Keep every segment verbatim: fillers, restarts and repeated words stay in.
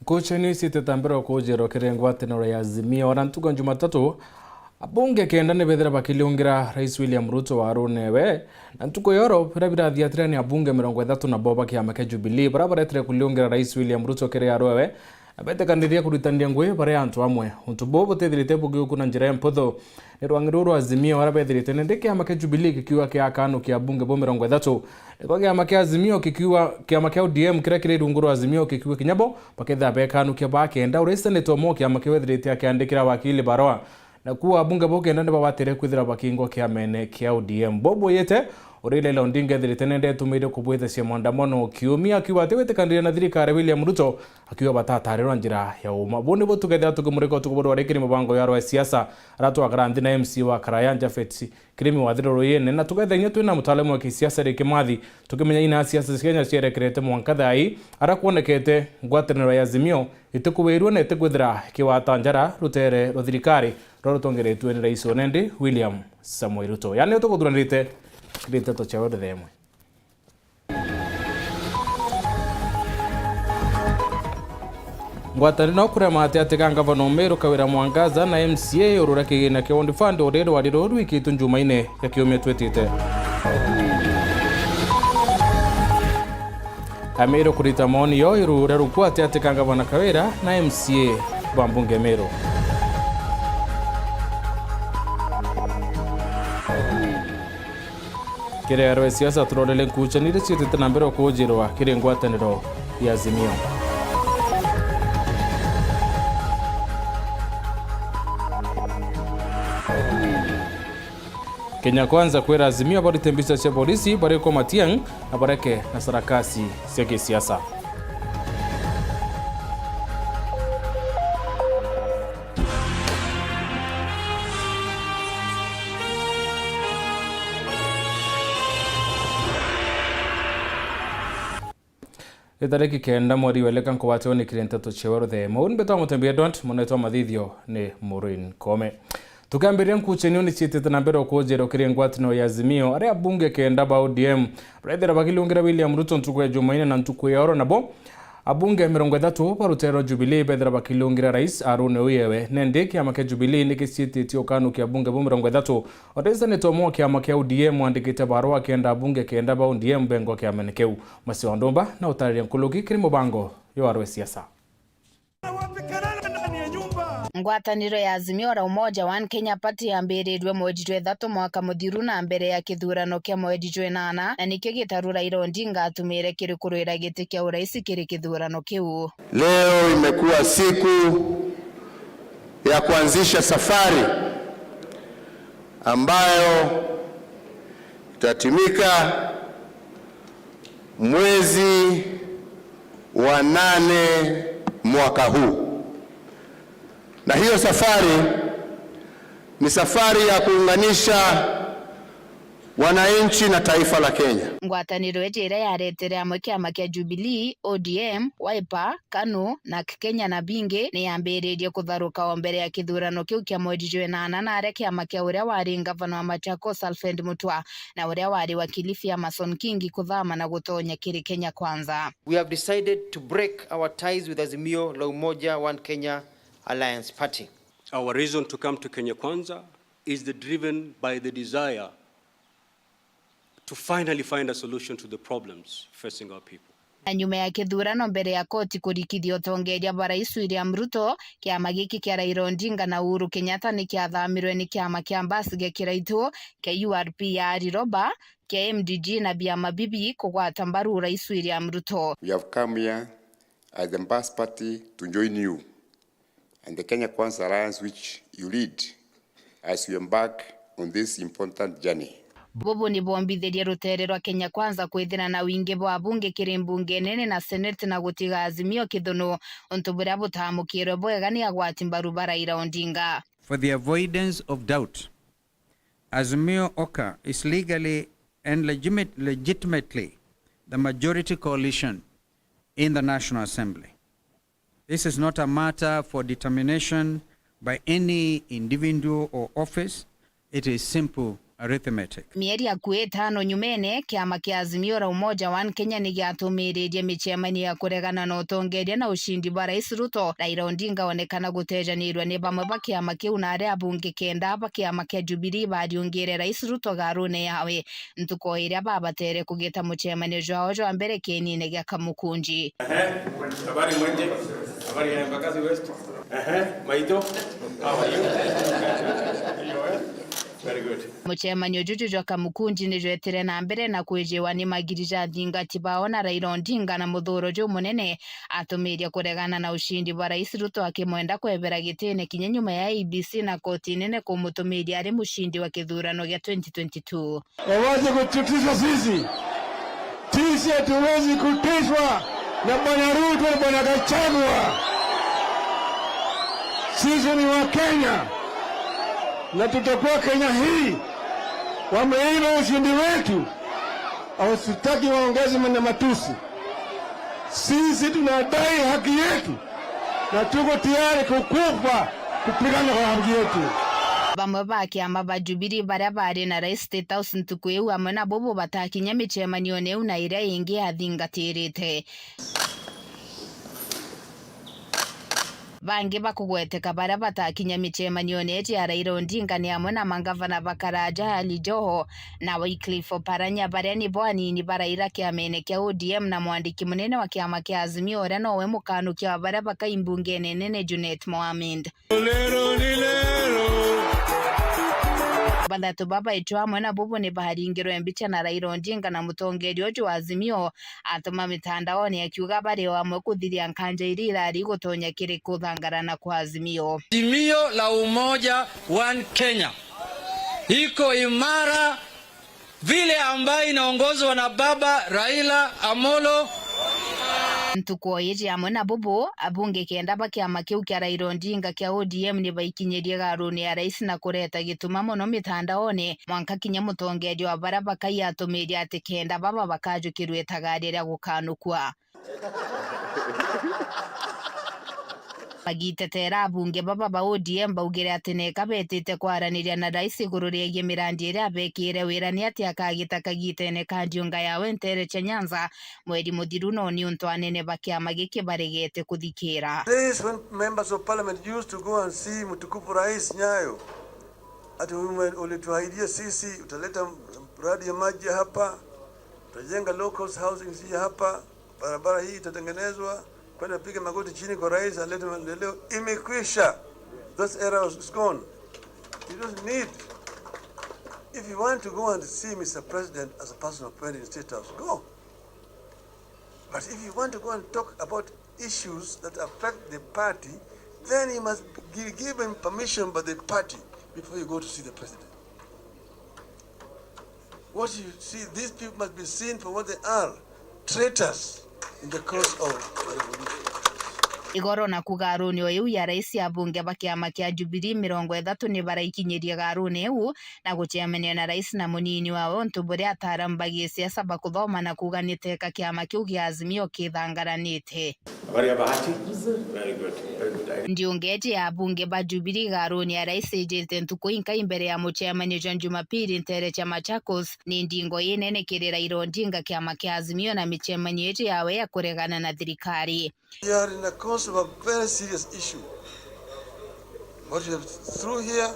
Kucheni citite mbere o kuujirwa kiri ngwataniro ya Azimio, na ntuku ya Jumatatu, abunge kenda ni bethira bakiliungira Rais William Ruto warunewe, na ntuku ya oro, biria birathiatira ni abunge mirongo ithatu na bo ba kiama kia Jubilee, baria baretire kuliungira Rais William Ruto kiri aruewe, na betikanirie kuritania ngui bari antu amwe. Untu buu butithirite bugiukuna njira imputhu. Ni rwang'i ruu rwa Azimio aria bethirite nindi kiama kia Jubilee kikiuga kiakanukia abunge bo mirongo ithatu. Niko kiama kia Azimio kikiuga, kiama kia O D M kiria kiri rungu rwa Azimio kikiuga kinya bo bakethira bekanukia ba kenda, uria Seneta umwe o kiama kiu ethirite akiandikira wakili barua. Na kuuga abunge bo kenda ni babatire kwithira bakingwa kiamene kia O D M. Bo buyite, uria Raila Odinga ethirite nende etumiire kubwithia maandamano kiumia, akiuga atigwitikaniria na thirikari William Ruto, akiuga batatarirwa njira ya uma. Buu nibu tukethira tukimurika utuku buru wa rikiri mubango ya rwa siasa, aria twakara nthi na M C A wa Karaya, Japhet Kirimi Wathira Ruyene, na tukethira inya twina mutaalamu wa kisiasa Ricky Mathi, tukimenya ina siasa cia Kenya cierekerete mwanka thaa ii, aria kwonekete ngwataniro ya Azimio itikuwirua na itikwithira ikiwata njara rutere rwa thirikari ruria rutongeretue ni Rais wa nendi William Samoei Ruto. Yani utukuthuranirite kiri nteto cia Weru Themwe. Ngwataniro kurema ati ati ka ngavana o Meru Kawira Mwangaza na M C A urura kigina kia World Fund uria rwari ruu rwikitwe Njumaine ya kiumia twitite. Ameru kurita maoni yo iru uria rukwati ati ka ngavana Kawira na M C A ba mbunge Meru. Kiri aro ya siasa turorere nkuchani iria ciitite na mbere o kuujirwa kiri ngwataniro ya Azimio. Kenya Kwanza kwira Azimio barite mbica cia borisi barikwa Matiang'i na bareke na sarakasi cia gisiasa. Ni tariki kenda mweri wa ileka nkugwatio ni kiri nteto ciewe ruthemo. Uu ni mbetwa Mutembi Edward, munetwa mathithio ni Maureen Kome. Tukiambiria nkucheni uu ni ciitite na mbere o kuujirwa kiri ngwataniro ya Azimio, aria abunge kenda ba O D M barethira bakiliungira William Ruto ntuku ya Jumaine na ntuku ya oro nabo. Abunge mirongo ithatu ba rutere rwa Jubilee bethira bakiliungira rais arune uyewe. Nendi kiama kia Jubilee ni giciititie ukanukia abunge bo mirongo ithatu. Ota Seneta umwe wa kiama kia O D M wandikite barua akienda abunge kenda ba O D M bengwa kiamene kiu. Macio Ndumba na utariria nkuruki kiri mubango yo arwe siasa. Ngwataniro ya Azimio la Umoja One Kenya Party yambiririrwe mweri jwa ithatu mwaka muthiru na mbere ya kithurano kia mweri jwa inana, na nikio gitaru Raila Odinga atumire kiri kurwira giti kia urais kiri kithurano kiu. Leo imekuwa siku ya kuanzisha safari ambayo itatimika mwezi wa nane mwaka huu. Na hiyo safari ni safari ya kuunganisha wananchi na taifa la Kenya. Ngwataniro iji iria yaretere amwe kiama kia Jubilee, O D M, Wiper, KANU, na Kenya na bingi ni yambiririe kutharuka o mbere ya kithurano kiu kia mweri jwa inana, na aria kiama kia uria wari ngavana wa Machakos Alfred Mutua na uria wari wa Kilifi Amason Kingi kuthama na gutonya kiri Kenya Kwanza. We have decided to break our ties with Azimio la Umoja One Kenya Alliance Party. Our reason to come to Kenya Kwanza is the, driven by the desire to finally find a solution to the problems facing our people. Na nyuma ya kithurano, mbere ya koti kurikithia utongeria bwa Rais William Ruto, kiama giki kia Raila Odinga na Uhuru Kenyatta ni kiathamirwe ni kiama kia Mbas gia Kiraitu, kia U R P ya Ali Roba, kia M D G na biama bibi kugwata mbaru Rais William Ruto. We have come here as the Mbas party to join you and the Kenya Kwanza Alliance which you lead as you embark on this important journey. Bubu ni bwombithirie rutere rwa Kenya Kwanza kwithira na wingi bwa abunge kiri mbunge nene na seneti na gutiga Azimio kithunu, untu buria butamukirwe bwega ni agwati mbaru ba Raila Odinga. For the avoidance of doubt, Azimio Oka is legally and legimit-, legitimately the majority coalition in the National Assembly. This is not a matter for determination by any individual or office. It is simple Arithmetic. Mieri akui itano nyumene, kiama kia Azimio la Umoja One Kenya ni giatumiririe micemanio ya kuregana na utongeria na ucindi bwa Rais Ruto. Raila Odinga onekana gutejanirua ni bamwe ba kiama kiu, na aria abunge kenda ba kiama kia Jubilee bariungire Rais Ruto garune yawe. Ntuku o iria babatere kugita mucemanio jwao jwa mbere kienine gia Kamukunji. Ehe, habari mwenje? Habari ya Embakasi West? Ehe, Maito? How are you? Very good. Mucemanio juju jwa Kamukunji ni jwetire na mbere na kwijiwa ni magiri ja athingati bao na Raila Odinga, na muthuro jumunene atumirie kuregana na ucindi bwa Rais Ruto akimwenda kwebera gitine kinya nyuma ya I E B C na koti nene kumutumiria ari mucindi wa kithurano gia twenty twenty-two. Wawache kututisha sisi. Sisi hatuwezi kutishwa na Bwana Ruto na Bwana Gachagua. Sisi ni Wakenya na tutakuwa Kenya hii. Wameiba ushindi wetu, hawatutaki waongeze na matusi. Sisi tunadai haki yetu na tuko tayari kukufa kupigana kwa haki yetu. Bamwe ba kiama ba Jubilee baria bari na Rais State House ntuku iu amwe na bubu batakinya micemanione iu na iria ingi yathingatirite. Bangi bakugweteka baria batakinya micemanione iji ya Raila Odinga ni amwe na mangavana ba Karaja Ali Joho na Wycliffe Oparanya, baria nibo anini ba Raila kiamene kia O D M, na mwandiki munene wa kiama kia Azimio, uria nowe mukanukia wa baria bakai mbungene nene, Junet Mohamed. Lero ni lero. Bathatu baba itu amwe na bubu ni baringirwe mbicha na Raila Odinga na mutongeria uju wa Azimio atuma mitandaone akiuga bari o amwe kuthiria nkanja iria irari gutonya kiri kuthangarana kwa Azimio. Azimio la Umoja One Kenya iko imara vile ambayo inaongozwa na Baba Raila Amolo. Ntuku o iji amwe na bubu, abunge kenda ba kiama kiu kia Raila Odinga kia O D M ni baikinyirie garuni ya rais na kureta gituma mono mitandaone, mwanka kinya mutongeria wa baria bakai atumirie ati kenda baba bakajukirua itagaria ria gukanukua. Bagitetera abunge baba ba O D M baugire ati neka betite kwaraniria na rais iguru riegie mirandi iria abekire wira ni ati akagita kagitene ka ndiunga yawe ntere cia Nyanza mweri muthiru, no niuntu anene ba kiama giki baregete kuthikira. Days when members of parliament used to go and see mtukufu Rais Nyayo, ati ume-, ulituahidia sisi utaleta mradi ya maji hapa, utajenga low cost housing hii hapa, barabara hii itatengenezwa, kwenda piga magoti chini kwa rais alete maendeleo, imekwisha. Those era is gone. You don't need, if you want to go and see Mister President as a personal friend in State House, go. But if you want to go and talk about issues that affect the party, then you must gi-, give him permission by the party before you go to see the president. What you see, these people must be seen for what they are, traitors in the cause of the revolution. Igoro na kugaruni o iu ya rais, abunge ba kiama kia Jubilee mirongo ithatu ni baraikinyirie garuni iu na gucemania na rais na munini wawe, untu buria ataaramu ba gisiasa bakuthoma na kuuga ni teka kiama kiu gia Azimio kithangaranite. Habari ya bahati? Very good. Very good. Ndiunga iji ya abunge ba Jubilee garuni ya rais ijite ntuku inkai mbere ya mucemanio jwa Jumapili ntere cia Machakos ni ndingo inene kiri Raila Odinga, kiama kia Azimio na micemanio iji yawe ya kuregana na thirikari. We are in the course of a very serious issue. What we have through here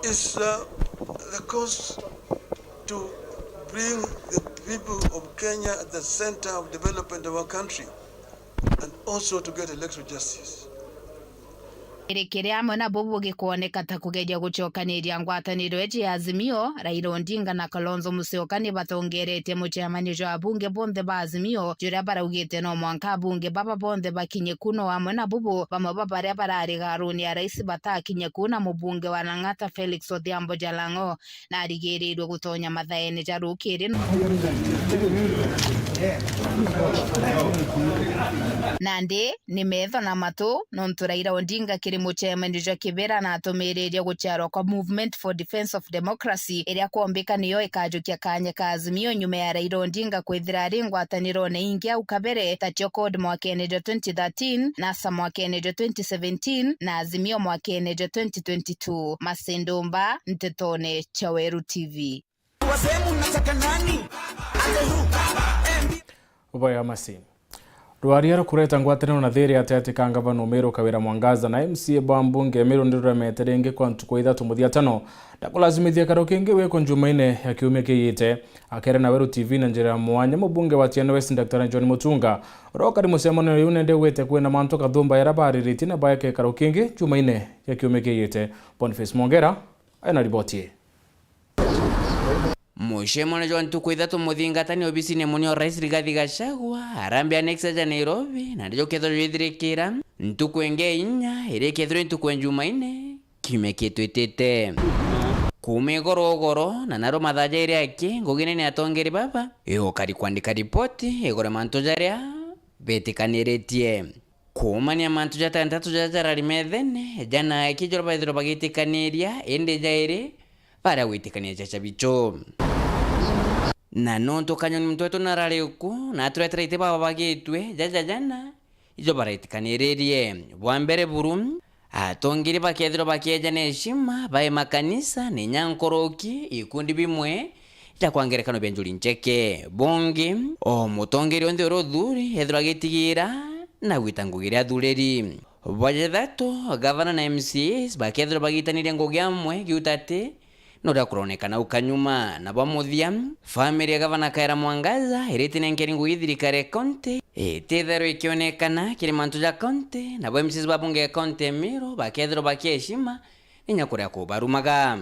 is, uh, the course to bring the people of Kenya at the center of development of our country and also to get electoral justice. Iri kiria amwe na bubu gikwoneka ta kugeria gucokaniria ngwataniro iji ya Azimio, Raila Odinga na Kalonzo Musyoka ni batongeretie mucemanio jwa abunge bonthe ba Azimio, juria baraugite no mwanka abunge baba bonthe bakinye ku, no amwe na bubu bamwe ba baria barari garuni ya rais batakinye ku, na mubunge wa Lang'ata Felix Odhiambo Jalang'o na arigirirwe gutonya mathaene ja rukiri. Nandi ni metho na matu, nontu Raila Odinga kiri mucemanio jwa Kibera na atumiriria guciarwa kwa Movement for Defence of Democracy, iria kwombika niyo ikajukia kanya ka Azimio nyuma ya Raila Odinga kwithira ari ngwatanirone ingi au kabere, tacio CORD mwakene jwa twenty thirteen, NASA mwakene jwa twenty seventeen, na Azimio mwakene jwa twenty twenty-two. Masindumba, Ntetone cia Weru T V. Ubaya masi. Rwaria rukureta ngwataniro na thiri ateti ka ngavana Umiru Kawira Mwangaza na M C A bwa mbunge Miru ndiruremete ringi kwa ntuku ithatu muthiatano, na kulazimithia karo kingi wiko Njumaine ya kiumia kiyite. Akere na Weru T V na njira ya mwanya, mubunge wa Tiani West Daktari John Mutunga, uria ukari mucemanio uyu nende gwite kwina mantu kathumba yara bariritie na baeke karo kingi Njumaine ya kiumia kiyite. Boniface Mwongera ena riboti ii. Mucemanio jwa ntuku ithatu muthingatani obisine munio Rais Rigathi Gachagua, Harambee Annex aja Nairobi, na ndio kethirwa jwithirikira ntuku ingi inya, iria ikethirwa ntuku ya Njumaine, kiumia kitwitite. Kuuma igoro ugoro, na naro mathaa jairi aki, ngugi nene atongeri baba, igukari kwandika ripoti igoro mantu jaria betikaniritie. Kuumania mantu jatantatu jaria jarari methene, jana aki joro baithirwa bagitikaniria, indi jairi baria gwitikania jacha bicho. Na nontu Kanyoni muntu wetu narari ku, na aturetera iti baba bagitwe, jaja jana, ijo baretikaniririe. Bwa mbere buru, atongeri bakethirwa bakieja na heshima, bae makanisa, ni nyankoroki, ikundi bimwe, ja kwa ngerekano bia njuri ncheke. Bungi, o mutongeria onthe uria uthuri, ethirwa agitigira na gwita ngugi iria athuriri. Bwa jathatu, gavana na M C As bakethirwa bagitanirie ngugi amwe, giuta ati, nuria kuronekana ukanyuma. Na bwa muthia, family ya gavana Kawira Mwangaza iria itinenkeri ngugi thirikari ya county, ititherwa ikionekana kiri mantu ja county, nabo M C As ba bunge ya county ya Meru bakethirwa bakieshima, inya kuria kubarumaga.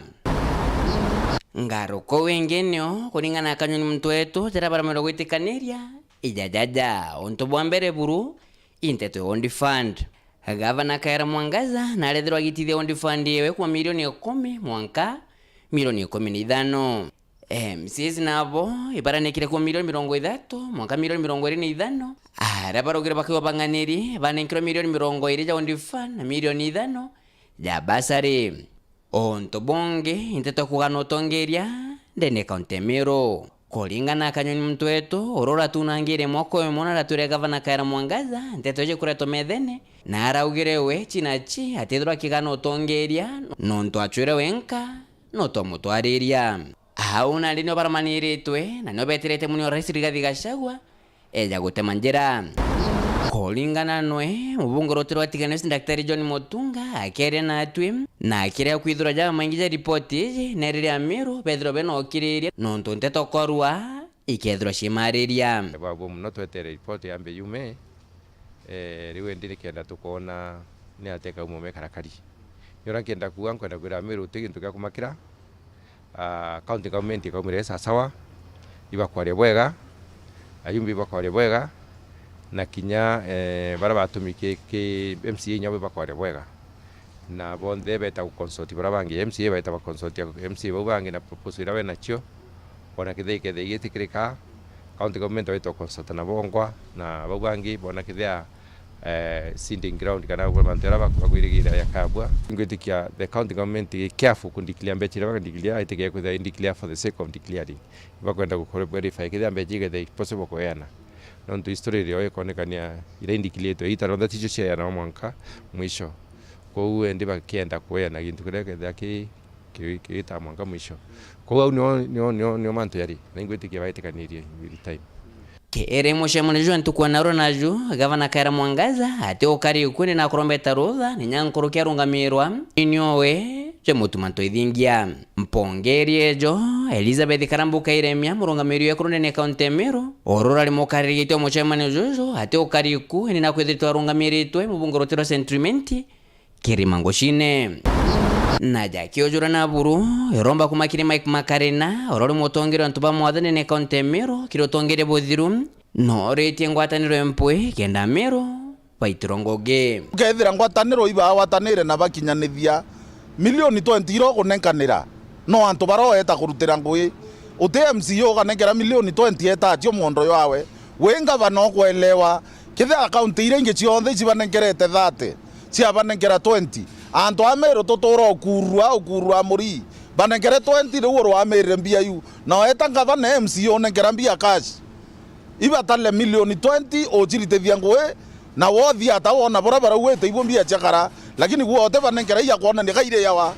Ngaruka wingi nio, kuringana na Kanyoni muntu wetu, jaria baramirwe gwitikaniria, ijajaja. Untu bwa mbere buru, i nteto ya Old Fund. Gavana Kawira Mwangaza narethirwa agitithia Old Fund yewe kuma milioni ikumi mwanka milioni ikumi na ithano. M C As nabo ibaranekire kuma milioni mirongo ithatu mwanka milioni mirongo iri na ithano. Aria baraugire bakigwa bang'aniri banenkirwe milioni mirongo iri ja Old Fund na milioni ithano ja bursary. Untu bungi, nteto ya kugana utongeria ndene kaunti ya Meru. Kuringana na Kanyoni muntu wetu, uria uratunangire mwaka uyu mwana aratwire gavana Kawira Mwangaza, nteto iji kuretwa methene, na araugire we chi na chi atithirwa akigana utongeria, nontu acwire wenka, no twamutwariria. Au nandi nio baramaniritwe, na nio beterete munio Rais Rigathi Gachagua, eja gutema njira. Kuringana nwe, mubunge ruti rwa Tigania West Daktari John Mutunga akeria natwi, na akiria kwithirwa jamaingi ja ripoti iji, na riria Amiru bethirwa bena ukiriria, nontu nteto korwa ikethirwa ciimariria. Bwabwo muno twetere ripoti yambe yume, eh, riu indi nikenda tukoona ni atia kaumo mekarakari. Ni uria nkenda kuuga, nkwenda kwira Amiru ti gintu gia kumakira, ah, county government ikaumire sawasawa, ibakwaria bwega, ayumbi ibakwaria bwega, na kinya, eh, baria batumi ki, ki M C A inya bo ibakwaria bwega. Na bonthe beta guconsult baria bangi, M C A beta baconsult M C A bau bangi na proposal iria benacio, bona kethia ikethia igitikirika, county government beta guconsult na bongwa, na bau bangi bona kethia eh, seeding ground kana mantu jaria baku-, bakwirigira jakabua. Ngwitikia the county government i careful ku declare mbeca iria baka declare, itikia kwithira i declare for the sake of declaring. Ibakwenda ku verify kethira mbeca ikethira i possible kueana. Nontu history irio ikonekania iria i declare-twe, itaronthe ticio ciaeanagwa mwanka mwisho. Kwou endi bakienda kueana gintu kiria kethira ki ki-, kigita mwanka mwisho. Kwou au nio, nio, nio, nio mantu jari, na ingwitikia baitikanirie with time. Kiri mucemanio jwa ntuku ya narua naju, Gavana Kawira Mwangaza ati ukari ukundi na kurombeta rutha ni nyankuruki arungamirwa iniowe jwe mutuma ntwithingia. Mpongeri ejo, Elizabeth Karambu Kairemia, murungamiri wekuru ndene ya kaunti ya Meru, urura ari mukaririgitie wa mucemanio juju, ati ukari ku, indi na kwithiritwe arungamiritwe mubunge ruti rwa Central Imenti, Kirima Ngucine. Na jakiujura na buru, iromba kuma kiri Mike Makarina, uria uri mutongeria wa antu ba mwathani ni kaunti ya Meru, kiri utongeria buthiru, noritie ngwataniro ya mpwi kenda Meru baitirwa ngugi. Ukethira ngwataniro ibagwatanire na bakinyanithia milioni twenty iria ukunenkanira, no antu baria ueta kurutira ngugi. Uti M C A ukanenkera milioni twenty eta atio mwondo jwawe, Wi ngavana ukwelewa, kethira kaunti iria ingi cionthe ici banenkerete thirty, ciabanenkera twenty, antu a Meru tutura ukurua, ukurua muri, banenkere twenty, riu urwamirire mbia iu, na weta ngavana M C A unenkera mbia cash. Ibatale milioni twenty uciritithia ngugi, na wothia ata wona buria barauite ibo mbia ciakara, lakini gwe utibanenkera iya kwonania kairi yawa.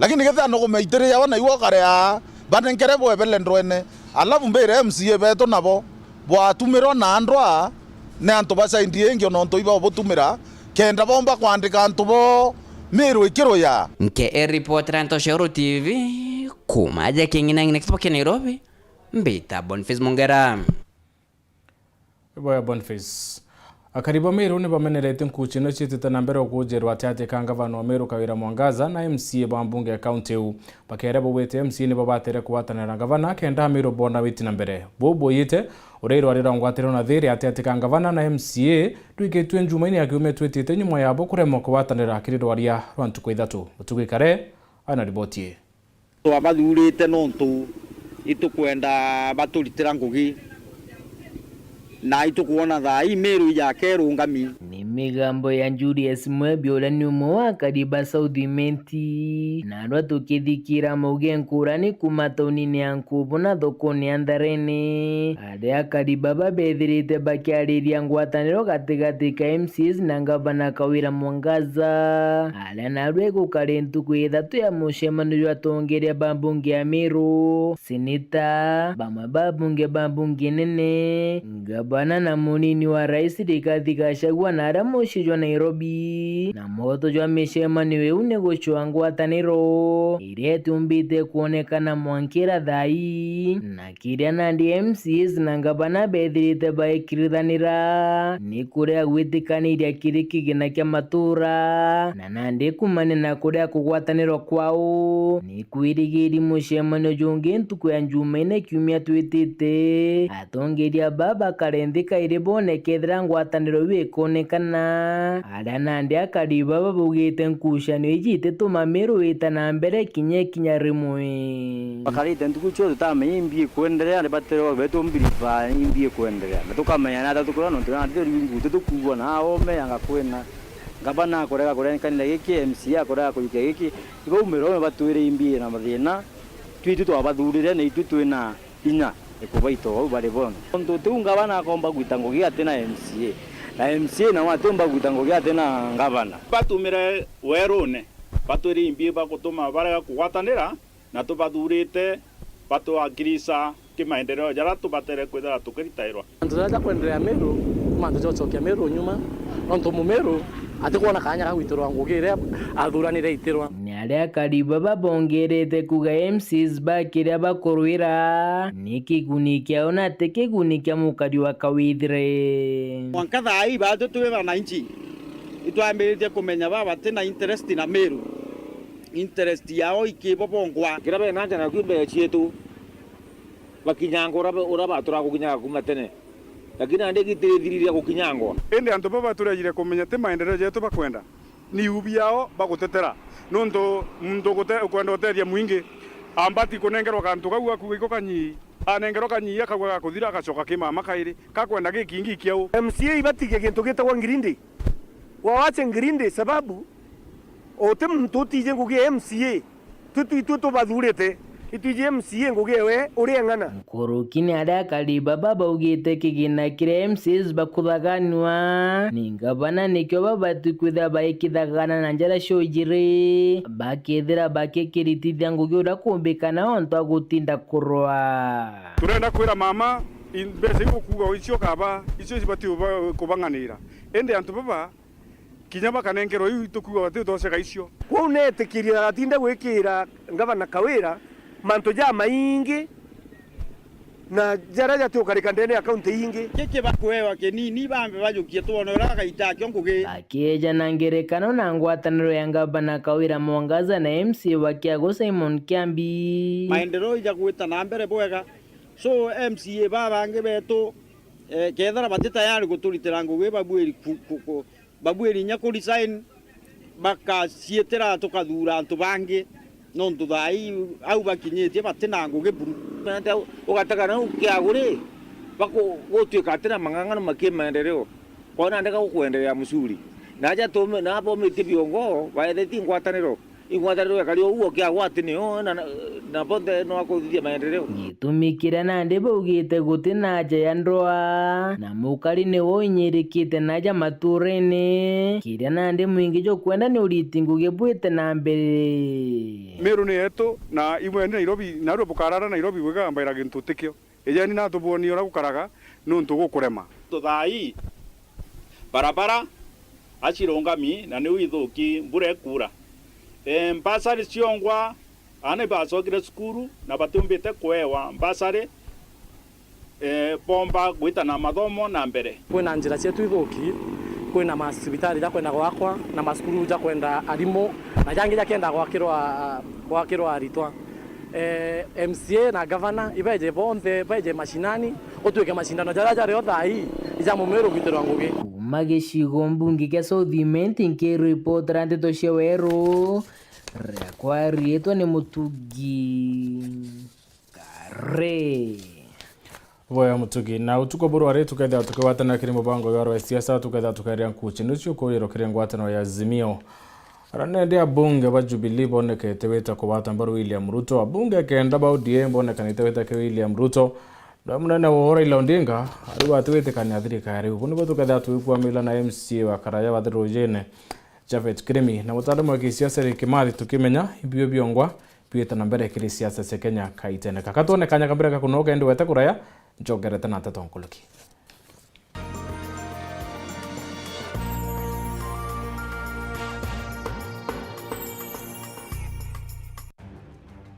Lakini kethira nugumeitire yawa na iwe ukarea, banenkere bwebele ndwene. Alafu mbire M C A betu nabo, bwatumirwa na ndwa ni antu ba side ingi ona untu iba ubutumira, kenda bomba kwandika antu bo Meru ikiruya. Nke e ripoti ra Ntoshoro T V, kuma aja King'ina Ng'ina kitubo kia Nairobi. Mbita Boniface Mongera. Iboya Boniface. Akari ba Meru ni bamenerete nkuuchi ino ciitite na mbere ukuujerwa ati ati ka ngavana wa Meru Kawira Mwangaza na M C A ba mbunge ya kaunti iu. Bakeere baugite M C A nibo batere kugwatanira na ngavana kenda Ameru boona witi na mbere. Buu buuyite uria irwaria rwa ngwataniro na thiiri ati ati ka ngavana na M C A rwikitue Njumaine ya kiumia twitite nyuma yabo kuremwa kugwatanira kiri rwaria rwa ntuku ithatu. Mutuku Ikare, ana riboti ii. Twabathuurite nontu itukwenda baturitira ngugi, na itukwona thaa ii Miru ijake irungami. Ni migambo ya Julius Mwebi, uria ni umwe wa akari ba South Imenti, narua tukithikira mauge nkurani kuuma taunini ya Nkubu na thokone ya Ntharene, aria akari baba bethirite bakiariria ngwataniro gatigati ka M C As na ngavana Kawira Mwangaza, aria narua igukari ntuku ithatu ya mucemanio jwa atongeria ba mbunge ya Miru, seneta, bamwe ba abunge ba mbunge nene, ngavana na munini wa rais Rigathi Gachagua na aria mucii jwa Nairobi. Na mwoto jwa micemanio iu ni gucua ngwataniro iria itiumbite kwonekana mwankira thaa ii, na kiria nandi M C As na ngavana bethirite baikirithanira ni kuria gwitikaniria kiri kigina kia matura, na nandi kumania na kuria kugwatanirwa kwao. Ni kwirigiri mucemanio jungi ntuku ya Njumaine kiumia twitite, atongeria baba bakare nthi kairi bone kethira ngwataniro iu ikonekana. Aria nandi akari baba baugite nkucanio iji itituma Miru ita na mbere kinya ikinya rimwe. Bakarite ntuku cio tutamenya imbi ikwenderea, ni batere betu mbirifa imbi ikwenderea. Na tukamenya na ata tukura nontu na turi ngu tutukugwa na aome anga kwina. Ngavana akorega kurenkanira giki, M C A akorega kujukia giki. Ibau Miru batwire imbi na mathina. Twitu twabathurire na itwi twina inya ikubaita ou bari bonthe. Nontu tiu ngavana akomba gwita ngugi ati na M C A, na M C A nao atiumba gwita ngugi ati na ngavana. Batumire werune, batwire imbi bagutuma barega kugwatanira, na tubathurite batuakirisa kimaendeleo jaria tubatere kwithira tukiritairwa. Mantu jaria jakwenderea Meru, mantu ja gucokia Meru nyuma, nontu Mumeru atikwona kanya ga gwitirwa ngugi iria athuranire itirwa. Ni aria akari baba bongerete kuuga M Cs ba kiria bakurwira ni kiguni kiao na ti kiguni kia mukari wa Kawithire. Mwanka thaa ii batu twi bananchi, itwambiritie kumenya baba bati na interest na Meru, interest yao ikibo bongwa. Kiria bena nja nakio mbere cietu, bakinyanga uria ba-, uria baturaga gukinyaga kuma tene. Lakini nandi gitithiriria gukinyangwa. Indi antu baba turejire kumenya ti maendeleo jetu bakwenda, ni iu biao bagutetera. Nuntu muntu ugute-, ukwenda utethia mwingi, ambati kunengerwa kantu kau gaku iko kanyii, anengerwa kanyii akauga gakuthira, agacoka ki mama kairi, kakwenda gikingi kiau. M C A ibatigie gintu gitagwa Green Day. Wawache Green Day sababu uti muntu utiji ngugi ya M C A. Twi, twi, twi tubathurite, itwiji M C A ngugi ewe uria eng'ana. Nkuruki ni aria akari baba baugite kigina kiria M Cs bakuthaganua ni ngavana nikio babati kwithira baikithagana na njara cio ijiri, bakethira bakikiritithia ngugi uria kumbikana ontu a gutinda kurwa. Turenda kwira mama, i-, mbeca iu ukuuga icio ukaba, icio cibati uba-, kubang'anira. Indi antu baba, kinya bakanenkerwa iu itukuuga bati utoceka icio. Kwou neetikiria atinde gwikira Ngavana Kawira mantu jamaingi na jaria jati ukarika ndene ya kaunti ingi. Giki bakuewa kinini, bambe bajukie twone uria gagaita akio ngugi. Bakieja na ngerekano na ngwataniro ya Ngavana Kawira Mwangaza na M C A wa Kiagu Simon Kiambi. Maendeleo ija gwita na mbere bwega. So, M C A babangi betu, eh, kethira bati tayari guturitira ngugi, babuiri ku-, ku-, ku-, babuiri inya ku resign, bakaciitira tukathuura antu bangi, nontu thaa ii au bakinyitie bati na ngugi buru. Ugatega nau Kiagu ri, Baku-, gutuika atina mang'ang'ano ma kimaendeleo, kona ndeka gukwendelea musuri. Na aja tume-, na bomitie biongo, baethetie ngwataniro. Ingwataniro ekari o uo kiagwati nio, na, na, na bonthe no akuthithia maendeleo. Gitumi kiria nandi baugite guti na aja ya ndwaa, na mukari niwe uinyirikite na aja maturene, kiria nandi mwingi jukwenda ni uriti ngugi bwite na mbere. Meru ni yetu, na imwe ni Nairobi, narua bukarara Nairobi bwiga mbaira gintu tikio. Ijeni na tubuonie uria gukaraga, niuntu gukurema. Tuthai, barabara acirungami na niu ithuki, mbura ikuura. E, mbasari ciongwa, aana ibacokire cukuru na batiumbite kuewa mbasari, e, bomba gwita na mathomo na mbere. Kwina njira cietu ithuki, kwina macibitari jakwenda gwakwa na macukuru jakwenda arimu na jangi jakienda gwakirwa, gwakirwa aritwa. Eh, M C A na gavana ibeje bonthe, beje mashinani, gutuike mashindano jaria jario thaa ii ija mumiru gwitirwa ngugi. Kuuma gicigo mbunge kia South Imenti, nkiripotera ndeto cia Weru, riakwa riitwa ni Mutugi Kare. Boya Mutugi, na utuku buru ari tukethira tukigwatana kiri mubango jwa rwa siasa, tukethira tukeria nkuchi nicio kuwiro kiri ngwatano ya Azimio. Aria nende abunge ba Jubilee bonekete wita kubata mbaru William Ruto. Abunge kenda ba O D M bonekanite wita kiri William Ruto. Na munene wo Raila Odinga, ariu atiwitikania thirikari. Ubu nibo tukethira twikwamila na M C A wa Karaya wa Thirujine, Japhet Kirimi. Na mutaalamu wa kisiasa Eric Kimathi, tukimenya ibio biongwa biita na mbere kiri siasa cia Kenya kaitene. Kaka twone kanya ka mbere ga kunoga indi wete kuraya, njongerete na nteto nkuluki.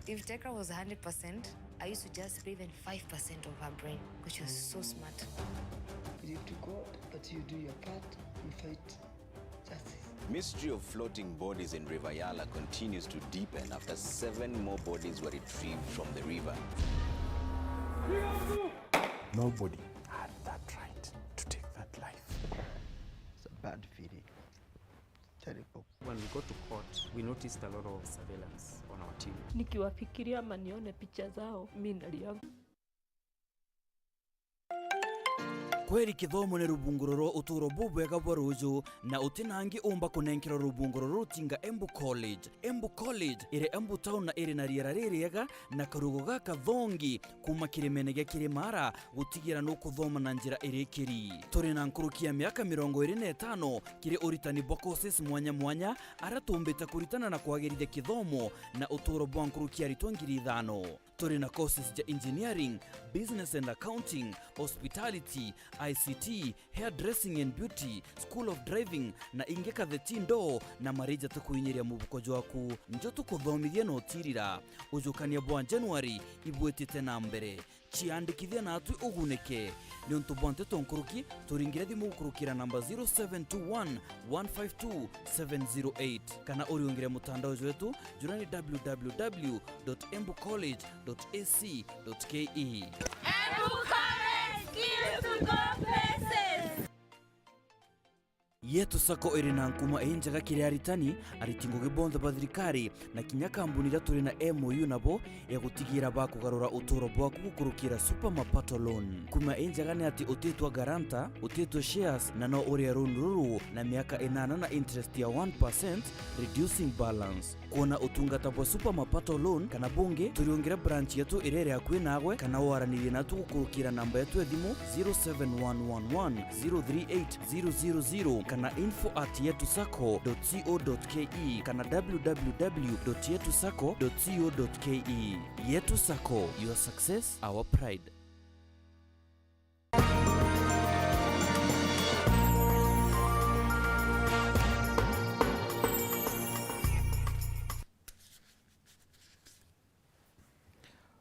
If Tekra was a hundred percent, I used to just pay even five percent of her brain, because she was so smart. Believe to God that you do your part and fight justice. Mystery of floating bodies in River Yala continues to deepen after seven more bodies were retrieved from the river. Nobody had that right to take that life. It's a bad feeling. Terrible. When we got to court, we noticed a lot of surveillance on our team. Nikiwafikiria ama nione picha zao, mi nalia. Kweri kithomo ni rubunguro rwa uturo bubwega bwa ruuju, na uti na angi umba kunenkerwa rubunguro ruru tinga Embu College. Embu College iri Embu Town na iri na riera ririega na karugo gakathongi kuuma kirimene gia Kirimara gutigira nukuthoma na njira irikiri. Turi na nkuruki ya miaka mirongo iri na itano kiri uritani bwa courses mwanya mwanya, aria tuumbite kuritana na kwagirithia kithomo na uturo bwa nkuruki ya aritwa ngiri ithano. Turi na courses ja engineering, business and accounting, hospitality, I C T, hairdressing and beauty, school of driving, na ingi katheti ndoo na marija tukuinyiria mubuko jwaku. Njo tukuthomithia na utirira. Ujukania bwa January ibwitite na mbere. Ciandikithia natwi ugunike. Niuntu bwa nteto nkuruki, turingire thimu gukurukira namba zero seven two one, one five two, seven zero eight, kana uriungire mutandao jwetu, jura ni W W W dot embu college dot A C dot K E. Embu College, skills to go places. Yetu Sacco iri na nkuma injega kiri aritani, ariti ngugi bonthe ba thirikari, na kinya kambuni iria turi na M O U nabo ya gutigira bakugarura uturo bwaku gukurukira Super Mapato Loan. Nkuma injega ni ati utitwa guarantor, utitwa shares, na no urie loan ruru na miaka inana na interest ya one percent, reducing balance. Kwona utungata bwa Super Mapato Loan kana bungi, turiungire branch yetu iria iri akui naagwe, kana waranirie natu gukurukira namba yetu ya thimu zero seven one one one zero three eight zero zero zero kana info at yetu sacco dot co dot K E kana W W W dot yetu sacco dot co dot K E. Yetu Sacco, your success, our pride.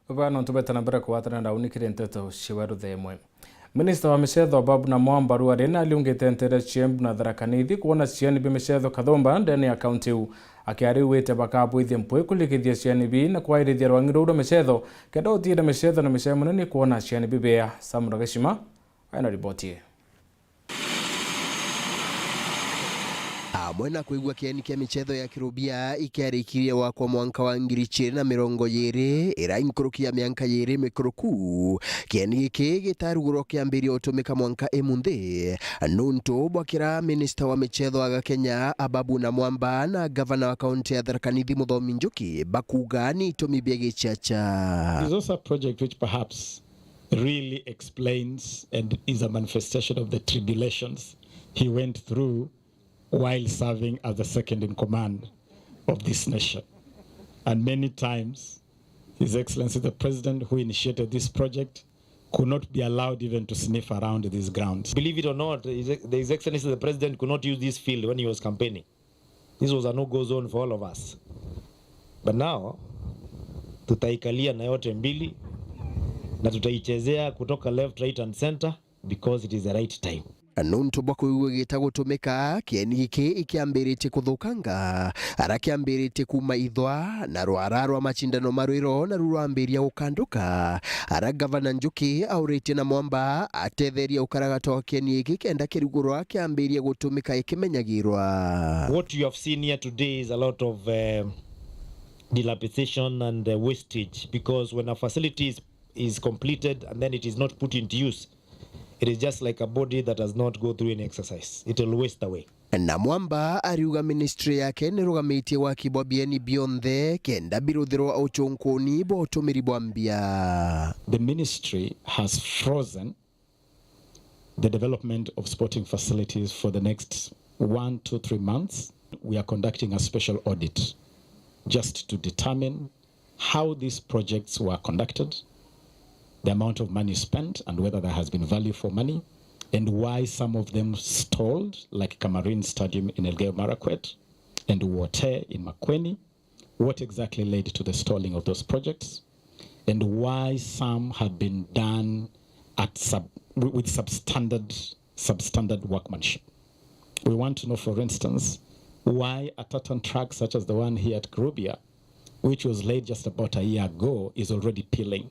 Bano ntubete na mbere kugwatana na uni kiri nteto cia Weru thaa imwe. Minista wa micetho Bob Namwamba riu ari na aliungite ntere cia Embu na Tharaka Nithi kwona ciani bia micetho kathumba ndene ya kaunti iu. Akiariuite bakabwithia mpwi kurikithia ciani bii na kwairithia rwangi ruu rwa micetho, kenda utiire micetho na micemanio ni kwona ciani bibea. Sam Rageshima aina riboti ii. A Amwe na kwigua kieni kia michetho ya Kirubia ikiarikirie wakwa mwanka wa ngiri ijiri na mirongo iri, ira inkuruki ya mianka yiri mikuruku. Kieni giki gitarugurwa kiambiria utumika mwanka imunthi, nuntu bwa kira minista wa michetho aga Kenya, Ababu Namwamba, na gavana wa kaunti ya Tharaka Nithi, Muthomi Njuki, bakuuga ni itumi bia gichacha. There's also a project which perhaps really explains and is a manifestation of the tribulations he went through while serving as the second in command of this nation. And many times, His Excellency the President, who initiated this project, could not be allowed even to sniff around these grounds. Believe it or not, His, His Excellency the President could not use this field when he was campaigning. This was a no-go zone for all of us. But now, tutaikalia na yote mbili, na tutaichezea kutoka left, right and center, because it is the right time. Nuntu bwa kwigua gita gutumika, kieni giki ikiambiritie kuthukanga, ara kiambiritie kuuma ithwa, na rwara rwa macindano ma rwiro naru rwambiria gukanduka, ara gavana Njuki auritie Namwamba atetherie ukaragata wa kieni giki kenda kirugurwa kiambirie gutumika ikimenyagirwa. What you have seen here today is a lot of, eh, dilapidation and, eh, wastage, because when a facility is, is completed and then it is not put into use, it is just like a body that has not go through any exercise. It will waste away. Namwamba ariuga ministry yake nirugamitie waki bwa bieni bionthe kenda biruthirwa uchunkuni bwa utumiri bwa mbia. The ministry has frozen the development of sporting facilities for the next one to three months. We are conducting a special audit just to determine how these projects were conducted, the amount of money spent, and whether there has been value for money, and why some of them stalled, like Kamarin Stadium in Elgeyo Marakwet and Wote in Makueni. What exactly led to the stalling of those projects, and why some have been done at sub-, wi-, with substandard, substandard workmanship? We want to know, for instance, why a tartan track such as the one here at Kirubia, which was laid just about a year ago, is already peeling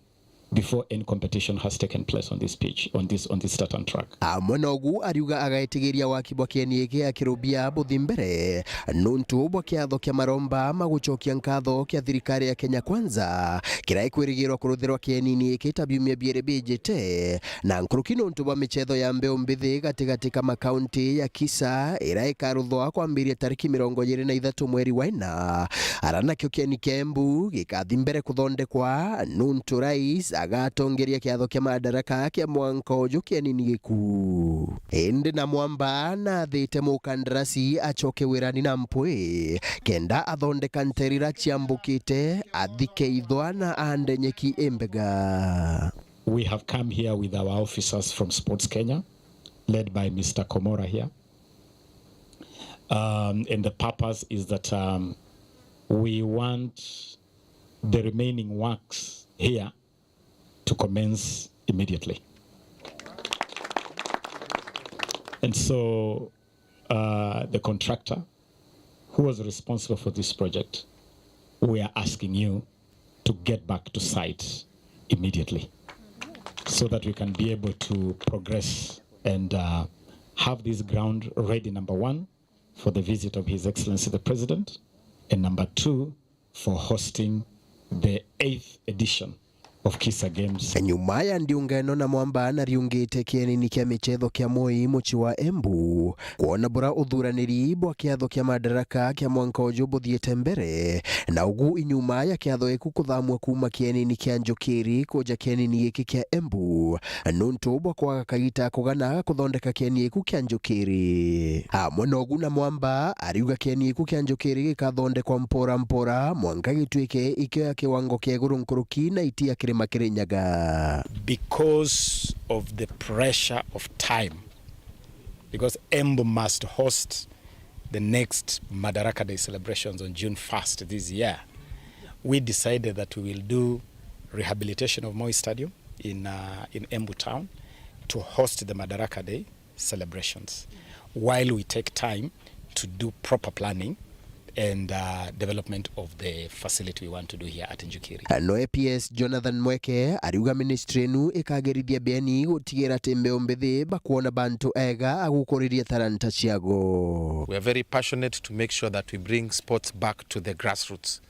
before any competition has taken place on this pitch, on this, on this tartan track. Amwe nogu ariuga agaitigiria waki bwa kieni giki gia Kirubia buthi mbere, nuntu bwa kiatho kia maromba ma gucokia nkatho kia thirikari ya Kenya Kwanza, kiria ikwirigirwa kuruthirwa kienini giki ta biumia bieri bijite, na nkuruki nuntu bwa michetho ya mbeu mbithi gatigati ka makaunti ya Kisa, iria ikaruthwa kwambiria tariki mirongo iri na ithatu mweri wa ina. Ara nakio kieni kia Embu gikathi mbere kuthondekwa, nuntu rais agatongeria kiatho kia Madaraka kia mwanka uju kienini giku. Indi Namwamba nathite mukandarasi acoke wirani na mpwi, kenda athondeka nterira ciambukite, athike ithwa na ande nyeki imbega. We have come here with our officers from Sports Kenya, led by Mister Komora here. Um, and the purpose is that, um, we want the remaining works here to commence immediately. And so, uh, the contractor who was responsible for this project, we are asking you to get back to site immediately so that we can be able to progress and, uh, have this ground ready, number one, for the visit of His Excellency the President, and number two, for hosting the eighth edition of Kisa Games. Nyuma ya ndiunga ino, Namwamba nariungite kienini kia michetho kia Moi mucii wa Embu, kwona bura uthuraniri bwa kiatho kia Madaraka kia mwanka uju buthiite mbere, na ugu inyuma ya kiatho giku kuthamua kuuma kienini kia Njukiri kuja kienini giki kia Embu, nuntu bwa kwaga kagita kugana kuthondeka kienini giku kia Njukiri. Amwe nogu, Namwamba ariuga kienini giku kia Njukiri gikathondekwa mpora mpora mwanka gituike ikio ya kiwango kia iguru nkuruki na iti ya kirima Kirinyaga. Because of the pressure of time, because Embu must host the next Madaraka Day celebrations on June first this year, we decided that we will do rehabilitation of Moi Stadium in, uh, in Embu town to host the Madaraka Day celebrations, while we take time to do proper planning and, uh, development of the facility we want to do here at Njukiri. No A P S Jonathan Mweke ariuga ministry inu ikagerithia beni gutigira ati mbeu mbithi bakwona bantu ega a gukuriria talanta ciago. We are very passionate to make sure that we bring sports back to the grassroots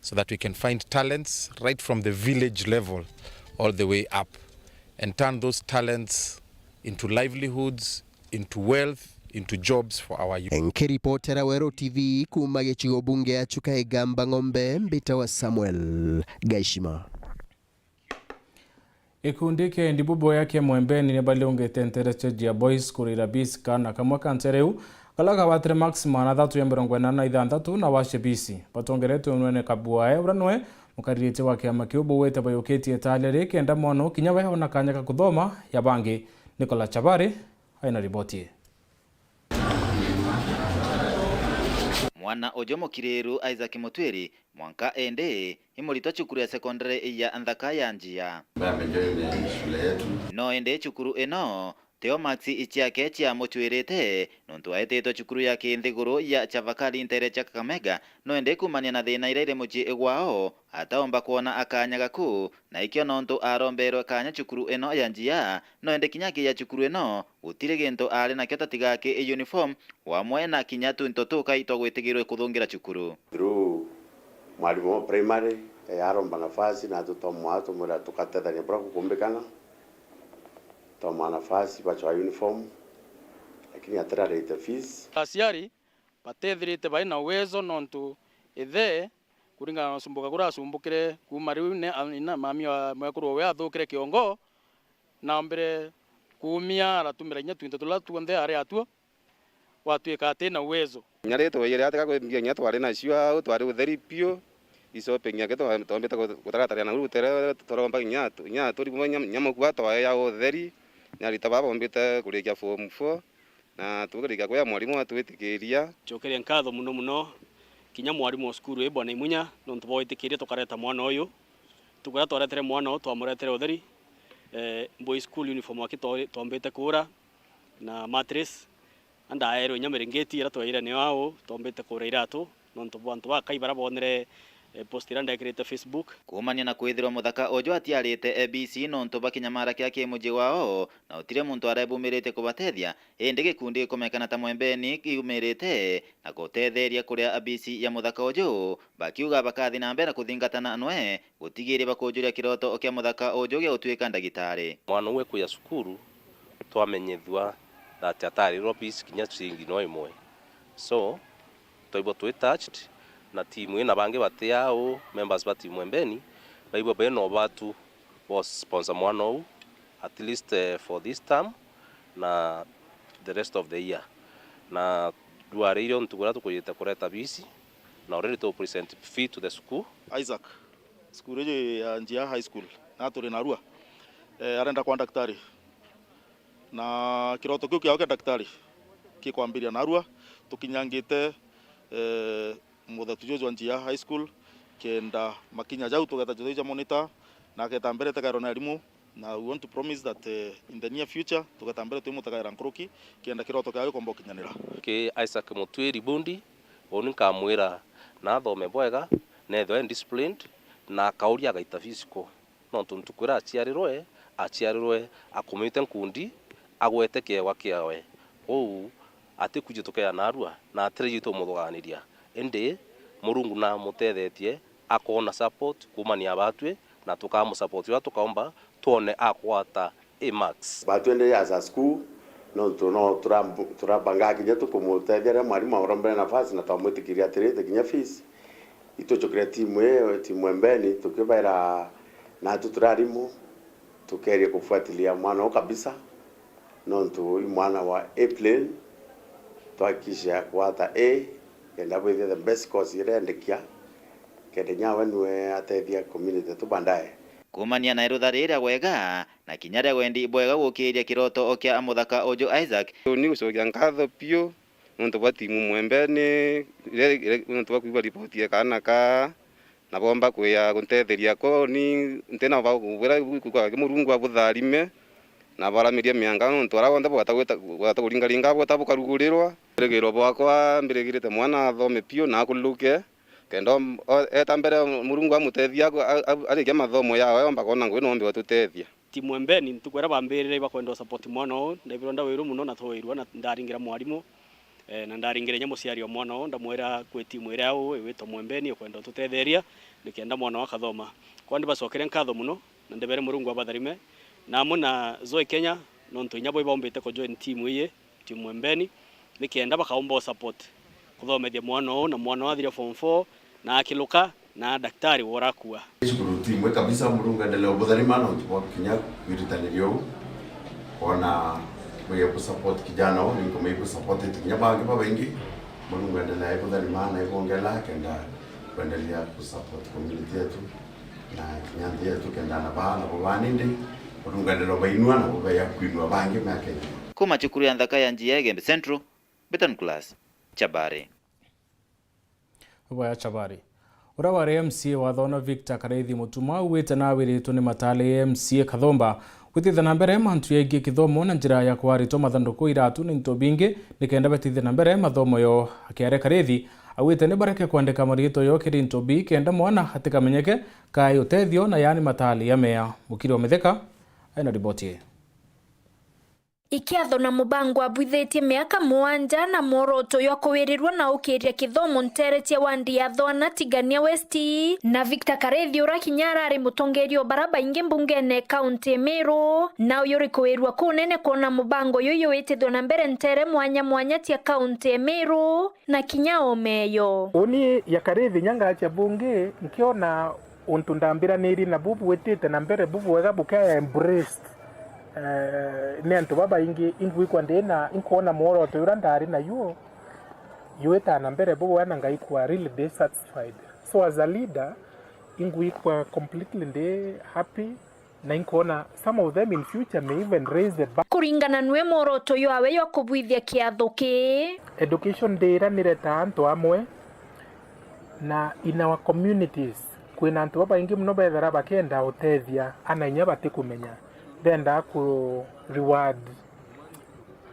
so that we can find talents right from the village level all the way up and turn those talents into livelihoods, into wealth, into jobs for our youth. Nkiripotera Weru T V kuuma gicigo bunge ya Chuka Igamba Ng'ombe, mbitawa Samuel Gaishima. Gikundi kia endi buboya kia Mwembeni ni baliungite ntere cia Jia Boys kurira bisi kaana kamwe ka ntere iu, kala kagwatire marks magana athatu ya mirongo inana na ithanthatu na wacie bisi. Batongeretwe unwene Kabuae, uria nwe mukaririte wa kiama kiu, bugwite bayukitie italia ri kenda mwana u kinya we aona kanya ka kuthoma ya bangi. Nicola Chabari aina riboti ii. Mwana uju mukiriru Isaac Mutwiri, mwanka indi imuritwa cukuru ya sekondari ya Nthaka ya Njia. Ambaye amejoin shule yetu. No indi cukuru ino tio maksi ciake ciamucwirite, nontu aetitwe cukuru ya kinthiguru ya Chavakali ntere cia Kakamega, no indi kumania na thina iria iri mucii gwao, ataomba kwona akanya gaku, na ikio nontu aromberwe kanya cukuru ino ya Njia, no indi kinya akiija cukuru ino, gutiri gintu ari nakio tatiga ki uniform, wamwe na kinya twinto tukai twa gwitigirwe kuthungira cukuru. Through mwarimu wa primary, eh, aromba nafasi, na tutomwa tumwira tukatethania buria gukumbikana. Toma nafasi, bachwa uniform, lakini atirarite fees. Aciari batethirite bai na uwezo nontu ithe, kuringana na gusumbuka kuria asumbukire kuuma riu ne, ina, mami wa mwekuru uwe athukire kiongo, naombire kuumia, aratumira inya twinto turia tuonthe ari atuo, gwatuika ati na uwezo. Kinya ri twaiyire atika kwithia kinya twari nacio au, twari utheri piu, icope kinya ke twa-, twombite gu-, gutagataria na uru rutere twaromba kinya atu-, kinya aturi bumwe kinya, kinya mukua twae ya utheri, kinya arita baba bombite kurikia form four, na tukirikia kuya mwarimu atwitikiria. Ncokeria nkatho muno muno kinya mwarimu wa cukuru ii Bwana Imunya, nontu bwa gwitikiria tukareta mwana uyu. Ntuku iria twaretere mwana uyu, twamuretere utheri, eh, boy school uniform aki twa-, twombite kuura, na mattress, na ndaeerwe inya miringiti iria twaire niyo au, twombite kuura iratu, nontu bwa antu bakai baria boonere, eh, post iria ndekirite Facebook. Kuumania na kwithirwa muthaka uju atiarite A B C nontu bwa kinyamara kia kimuji wao, na utiri muntu arebumiritie kubatethia, indi gikundi gikumekana ta Mwembeni kiumirite na gutetheria kuria A B C ya muthaka uju, bakiuga bakathi na mbere na kuthingatana nwe, gutigiria bakujuria kiroto kia muthaka uju gia gutuika ndagitari. Mwana uwe kuya cukuru, twamenyithua that atarirwo fees kinya ciringi no imwe. So, twaigua twi touched, na timu ii na bangi bati au, members ba timu Embeni, baigua bena ubatu wa sponsor mwana uu, at least, eh, for this term na the rest of the year. Na ndwariire untu kuria tukuijite kureta fees, na already tu present fee to the school. Isaac, cukuru iji ya Njia High School, na turi narua, eh, arenda kwa ndagitari. Na kiroto kiu kiao kia ndagitari kikwambiria narua, tukinyangite, eh, muthatu juju jwa Njia High School, kenda makinya jau tugeta jutheu ja monitor, na aketa mbere tekairwa na arimu, na we want to promise that, eh, in the near future, tugeta mbere twimutekaira nkuruki, kenda kiroto kiao gikomba gukinyanira. Ki Isaac Mutwiri Bundi, uni nkamwira na athome bwega, na ethwe disciplined, na akauria agaita physical. Nontu ntuku iria aciarirwe, aciarirwe akumite nkundi, agwete kiewa kiawe. Kwou atikwiji tukeya narua, na atiraiji tumuthuganiria. Indi Murungu namutethetie, akoona support kuumania batwi, na tukamusupport uria tukaumba, twone agwata A marks. Batwendere as a school, nontu no turambu-, turabangaa kinya tukumutethia riria mwarimu arombere nafasi na twamwitikiria atirite kinya fees. Itucukire timu ii, timu Embeni, tukibaira natu turi arimu, tukeeria kufuatilia mwana uu kabisa, nontu i mwana wa A plain, twahakikisha kwata A, kenda bwithie the best course iria endekia, kenda inya we niwe atethia community yetu baadaye. Kuumania na irutha riria wega, na kinya ria wendi bwega gukiiria kiroto kia muthaka uju Isaac. Ni gucokia nkatho piu, nontu bwa timu Mwembeni, riria, riria, nontu bwa kwigua ripoti ya kaana kaa, na boomba kwia guntetheria ko, ni ntina ba kubuira, Murungu abutharime, Na baramirie mianga nontu aria bonthe bwata gwita, bwata kuringaringa bwata bukarugurirwa. Mbirigiro bwakwa mbirigirite mwana athome piu na akuluke, kenda om-, o-, eta mbere Murungu amutethia aku-, a-, a-, arikia mathomo yawe omba kona ngugi nombe ututethia. Timu Embeni, ntuku iria bambirire ibakwenda u support mwana uu, ndaibirwa ndawiru mono na twairua na ndaringira mwarimu, eh, na ndaringira inya muciari o mwana uu, ndamwira kwi timu iria uu iwitwa Mwembeni ikwenda ututetheria nikenda mwana uu akathoma. Kwa ndibacokere nkatho mono na ndibere Murungu abatharime, na amwe na Zoe Kenya, nontu inya bo ibaumbite ku join timu iyi. Timu Embeni, nikenda bakaumba u support kuthomethia mwana uu, na mwana uu athiria form four, na akiluka, na daktari worakua. Shukuru timu ii kabisa, Murungu endelee ubutharima nontu bwa kinya wiritaniria uu. Kwona mwiye ku support kijana uu, ni nkumenya ku support kinya bangi babaingi. Murungu endelee ibutharima na ibongela kenda kuendelea ku support community yetu na kinya nthi yetu kenda na baa na bubani ndi, Murungu endelee ubainua na bubeya kwinua bangi miaka ithima. Kuma cukuru ya nthaka ya Njia Igembe Central, Beton Class, Chabari. Bwaya Chabari. Uria wari M C A wa Thona Victor Karaithi Mutuma augite nawiritwe ni Matale M C A Kathomba gwitithia na mbere mantu yegie kithomo na njira ya kwaritwa mathanduku, iratu na into bingi nikenda betithia na mbere mathomo yo. Akiaria Karaithi augite ni bareke kwandika mariitwa yo kiri into bi kenda mwana atikamenyeke kai utethio na yaani Matale ya mea. Mukiri wa Mitheka ena riboti ii. Ikiatho na mubango abwithitie miaka muanja na mworoto jwa kuwirirua na ukiria kithomo nteere cia wandi ya Thona Tigania West, na Victor Karethi uria kinya arari mutongeria o bara baingi mbungene kaunti ya Meru, na uyu uri kuwirua kunene kwona mubango juju witithua na mbere nteere mwanya mwanya cia kaunti ya Meru na kinya omeyo. Uni ya Karethi nya ngacha bungi nkiona untu ndambiranirie nabu bwitite na mbere bubwega bukea embraced. Eh, ni antu babaingi ingwikwa ndi na, inkwona mworoto uria ndari nayo juitaa na mbere bubwega na ngaikwa really dissatisfied. So as a leader, ingwikwa completely ndi happy, na inkwona some of them in future may even raise the bar. Kuringana nwe mworoto jwawe jwa kubwithia kiatho kii. Education Day ira niretaa antu amwe, na in our communities, kwina antu babaingi mono bethera bakenda utethia ana inya batikumenya. Benda ku reward,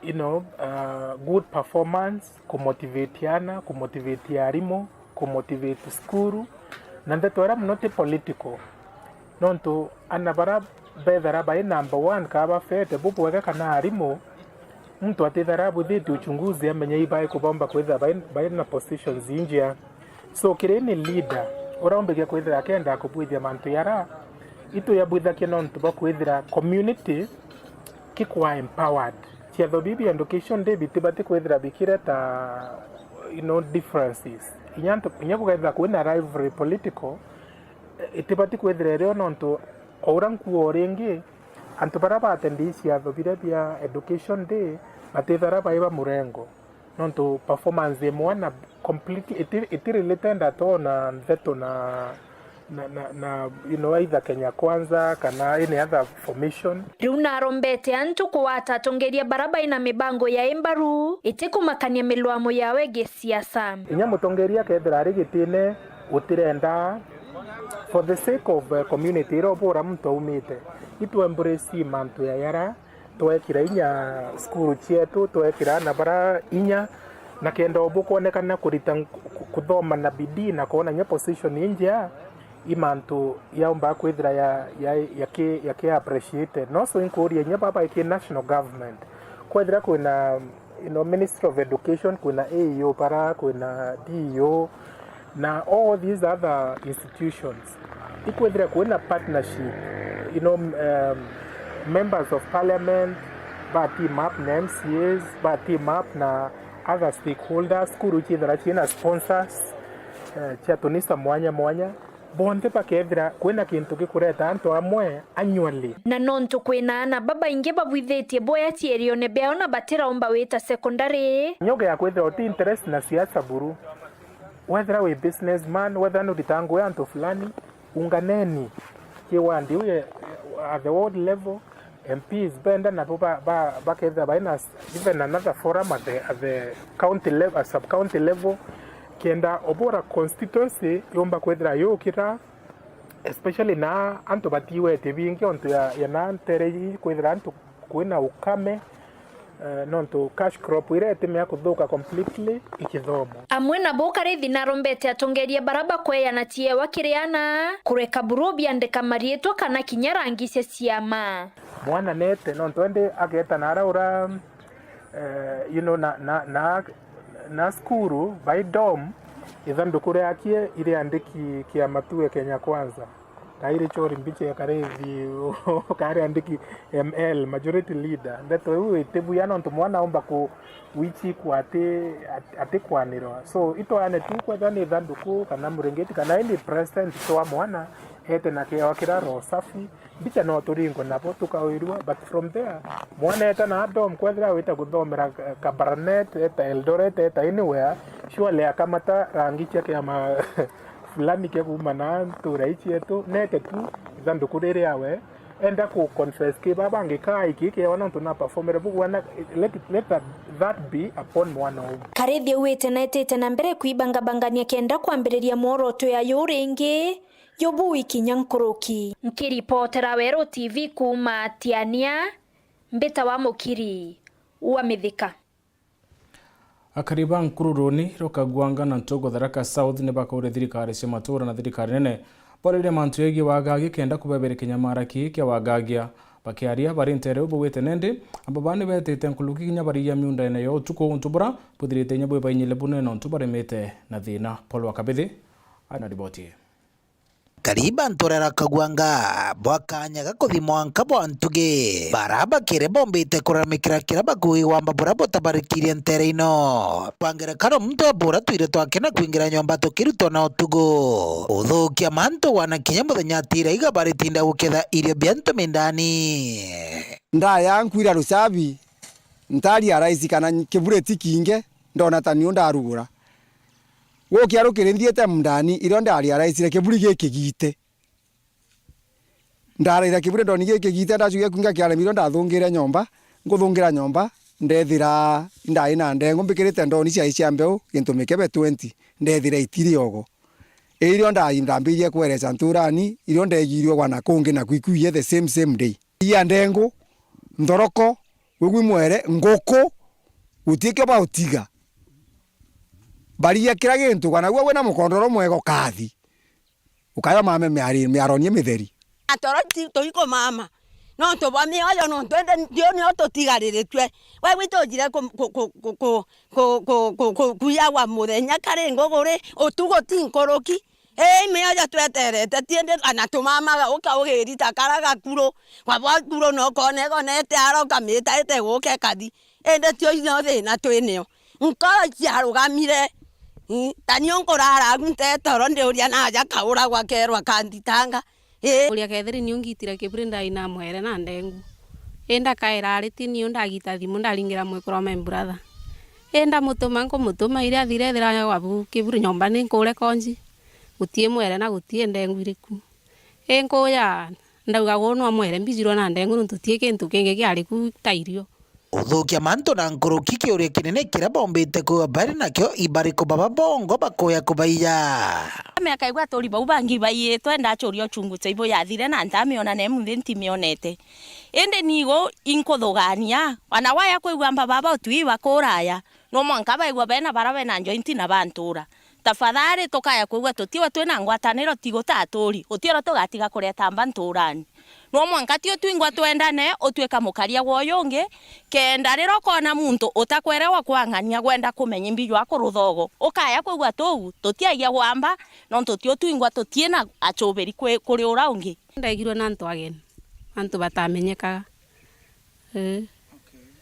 you know, uh, good performance, kumotivate ana, kumotivate arimu, kumotivate cukuru. Na ndeto iria mono ti political. Nontu ana bara bethera bai number one kaa bafete bubwega kana arimu, muntu atithara abwithitie uchunguzi amenye ibai kubomba kwithira bai, bai na positions injia. So kiri ni leader uria umbikia kwithira akenda kubwithia mantu yara, itu yabwithakia nontu bwa kwithira community kikwa empowered. Ciatho bibi education day bitibati kwithira bikireta, you know, differences. Inya antu, inya gukethira kwina rivalry political, itibati kwithira irio nontu o uria nkuo o ringi, antu baria batendi ciatho biria bia education day batithara bai ba murengo. Nontu performance imwe na completely iti, iti related at all na ntheto na, na, na, na, you know, either Kenya Kwanza kana any other formation. Riu narombete antu kugwata atongeria bara baina mibango ya imbaru itikumakania milwamo yawe gisiasa. Inya mutongeria akethira ari gitine utirenda for the sake of, eh, community iria ubura muntu aumite, itu embrace mantu ya yara twekira inya cukuru cietu, twekira ana bara inya, na kenda o bukwonekana kurita nk-, ku-, kuthoma na bidii na kwona inya position injea, i mantu yaumba kwithira ya, ya, yaki, yaki appreciated. No so inkuria inya baba iki national government, kwethira kwina, you know, Ministry of Education, kwina A E O bara, kwina D E O, na all these other institutions, ikwithira kwina partnership, you know, um, members of parliament ba team up na M C As, ba team up na other stakeholders, cukuru ichithira china sponsors, eh, cia tunisa mwanya mwanya, bonthe bakethira kwina kintu gikureta antu amwe annually. Na nontu kwina ana babaingi babwithitie boya cierione biao na batiraumba wita secondary. Nyoge ya kwithira uti interest na siasa buru. Wethira wi businessman, wethira nuritaga ngugi antu fulani, unganeni ki wandi uye at the ward level, M Ps benda nabo ba, ba, bakethira baina s-, even another forum at the, at the county level, at sub county level, kenda obora constituency yumba kwithira yukira, especially na antu batiwete bingi ontu ya, ya na ntere ii kwithira antu Kwina ukame, eh, nontu cash crop iria itimea kuthuka completely i kithomo. Amwe nabo Karithi narombete atongeria bara bakweana ciewa kiri ana, kureka buru biandika mariitwa kana kinya rangi cia ciama. Mwana neete, nontu indi ageeta naara ura, eh, you know, na, na, na, na cukuru, by dorm, ithanduku riakie iriandiki kiama tu e Kenya Kwanza. Kairi chori mbiche ya Karithi, kari andiki M L, majority leader. Ndeto iu itibuya nontu mwana aumba ku wichikwa ati, ati, atikwanirwa. So, itwayane tu kwethwa ni ithanduku, kana muringiti, kana any present twa mwana, ete na kiewa kira roho safi. Mbicha no turingwe nabo tukawirua, but from there, mwana eta na dorm, kwethira wita kuthomera, eh, Kabarnet, eta Eldoret, eta anywhere, surely akamata rangi cia kiama fulani kia kuuma na ntura ii cietu, nete tu ithanduku riri awe, enda ku confess ki baba bangi kai ki kiewa nontu na performere bugwa na, let, let that, that be upon mwana uu. Karithi auite na etite na mbere kwibangabangania kenda kwambiriria mworoto ya yu ringi, yu bui kinya nkuruki. Nkiripotera Weru T V kuuma Tiania, mbita wa Mukiri wa Mithika. Akari ba Nkururuni, Rukagwanga na Ntogo Tharaka South ni bakauria thirikari cia matura na thirikari nene boririe mantu yegie wagagia kenda kubeberia kinyamara kii kia wagagia. Bakiaria bari ntere uu baugite nindi, amba baa ni betite nkuruki kinya bariia miundene yo utuku untu bura buthirite inya bwibainyile bunene nontu barimite na thina. Paul wa Kabithi ari na riboti ii. Kariba nturera Kagwanga, bwa kaanya ga kuthi mwanka bwa ntugi. Bara bakiri bombite kuramikira kira bakugi gwamba bura butabarikirie ntere ino. Kwa ngerekano, muntu abura twire twake na kwingira nyomba tukirutwa na utugu. Uthukia mantu wana kinya muthenya atira iga baritinda guketha irio bia antu mindani. Ndaya nkwira rucabi, ntaria raisi kana kiburi ti kinge, ndona ta niu ndarugura. Gukia rukiri nthiite mundani, irio ndaria raisire kiburi gikigite. Ndaraira kiburi ndoni gikigite, ndacugia kwinga kiaremi irio ndathungire nyomba, nkuthungira nyomba, ndethira ndai na ndengu mbikirite ndoni ciai cia mbeu, gintu mikebe twenty, ndethira itiri ogo. Irio ndai ndambirie kwereca nturani, irio ndegirue gwa na kungi na kwikuie the same, same day. Ia ndengu, nthoroko, gwigwi mwere, nguku, gutikio bautiga. Baria kira gintu, kana gwe wina mukondoro mwega ukathi. Ukaya mame miari-, miaronie mitheri. Atoro ti-, tuikumama. Nontu bwa mioyo, nontu indi ndio nio tutigariritue. We gwitu ujire ku-, ku-, ku-, ku-, ku-, ku-, ku-, ku-, ku-, kuiyagwa muthenya kari nguguri, utuku ti nkuruki. Ii, mioyo tweterete, ti indi kana tumamaga uka ugirita kara gakuru, kwabwa kuru no kone gonete aro kamita ite guke kathi. Indi tio inyo thina twi nio. Nkoro ciarugamire. Ii, ta nio nkurara agu ntetoro ndiuria naja kauragwa kerwa kanditanga. Ii. Uria kethiri niu ngitira kiburi ndai na mwere na ndengu. Ii ndakaira ari ti niu ndagita thimu ndaringira mwekuru wa my brother. Ii ndamutuma nkumutuma iria athire ethira gwa bu kiburi nyomba ni nkure konji. Gutii mwere na gutii ndengu iriku. Ii nkuya ndauga guu nwa mwere mbijirwe na ndengu nontu ti kintu kingi kiari ku ta irio. Uthukia mantu na nkuruki kiuria kinene kiria bombite kwigua bari nakio ibariku baba bongo bakuya kubaiya. Miaka igwe aturi bau bangi baiyitwe ndacuria uchungucha ibo yathire na ntamiona na imunthi ntimionete. Indi nigo inkuthugania, wana waya kwigua amba baba utui bakuraya, no mwanka baigua bena bara bena njointi na bantura. Tafadhali tukaya kwigua tutiwa twina ngwataniro ti guta aturi, utioro tugatiga kureta mba nturani. No mwanka tio twingwa twendane, utuika mukaria gwa uyu ungi, kenda riria ukona muntu utakwerewa kwang'ania gwenda kumenya imbi jwa kuruthogo, ukaya kwigua tuu, tutiagia gwamba, nontu tio twingwa tutiina achubiri kwi, kuri ura ungi. Ndaigirwe na antu ageni, antu batamenyekaga. Ii.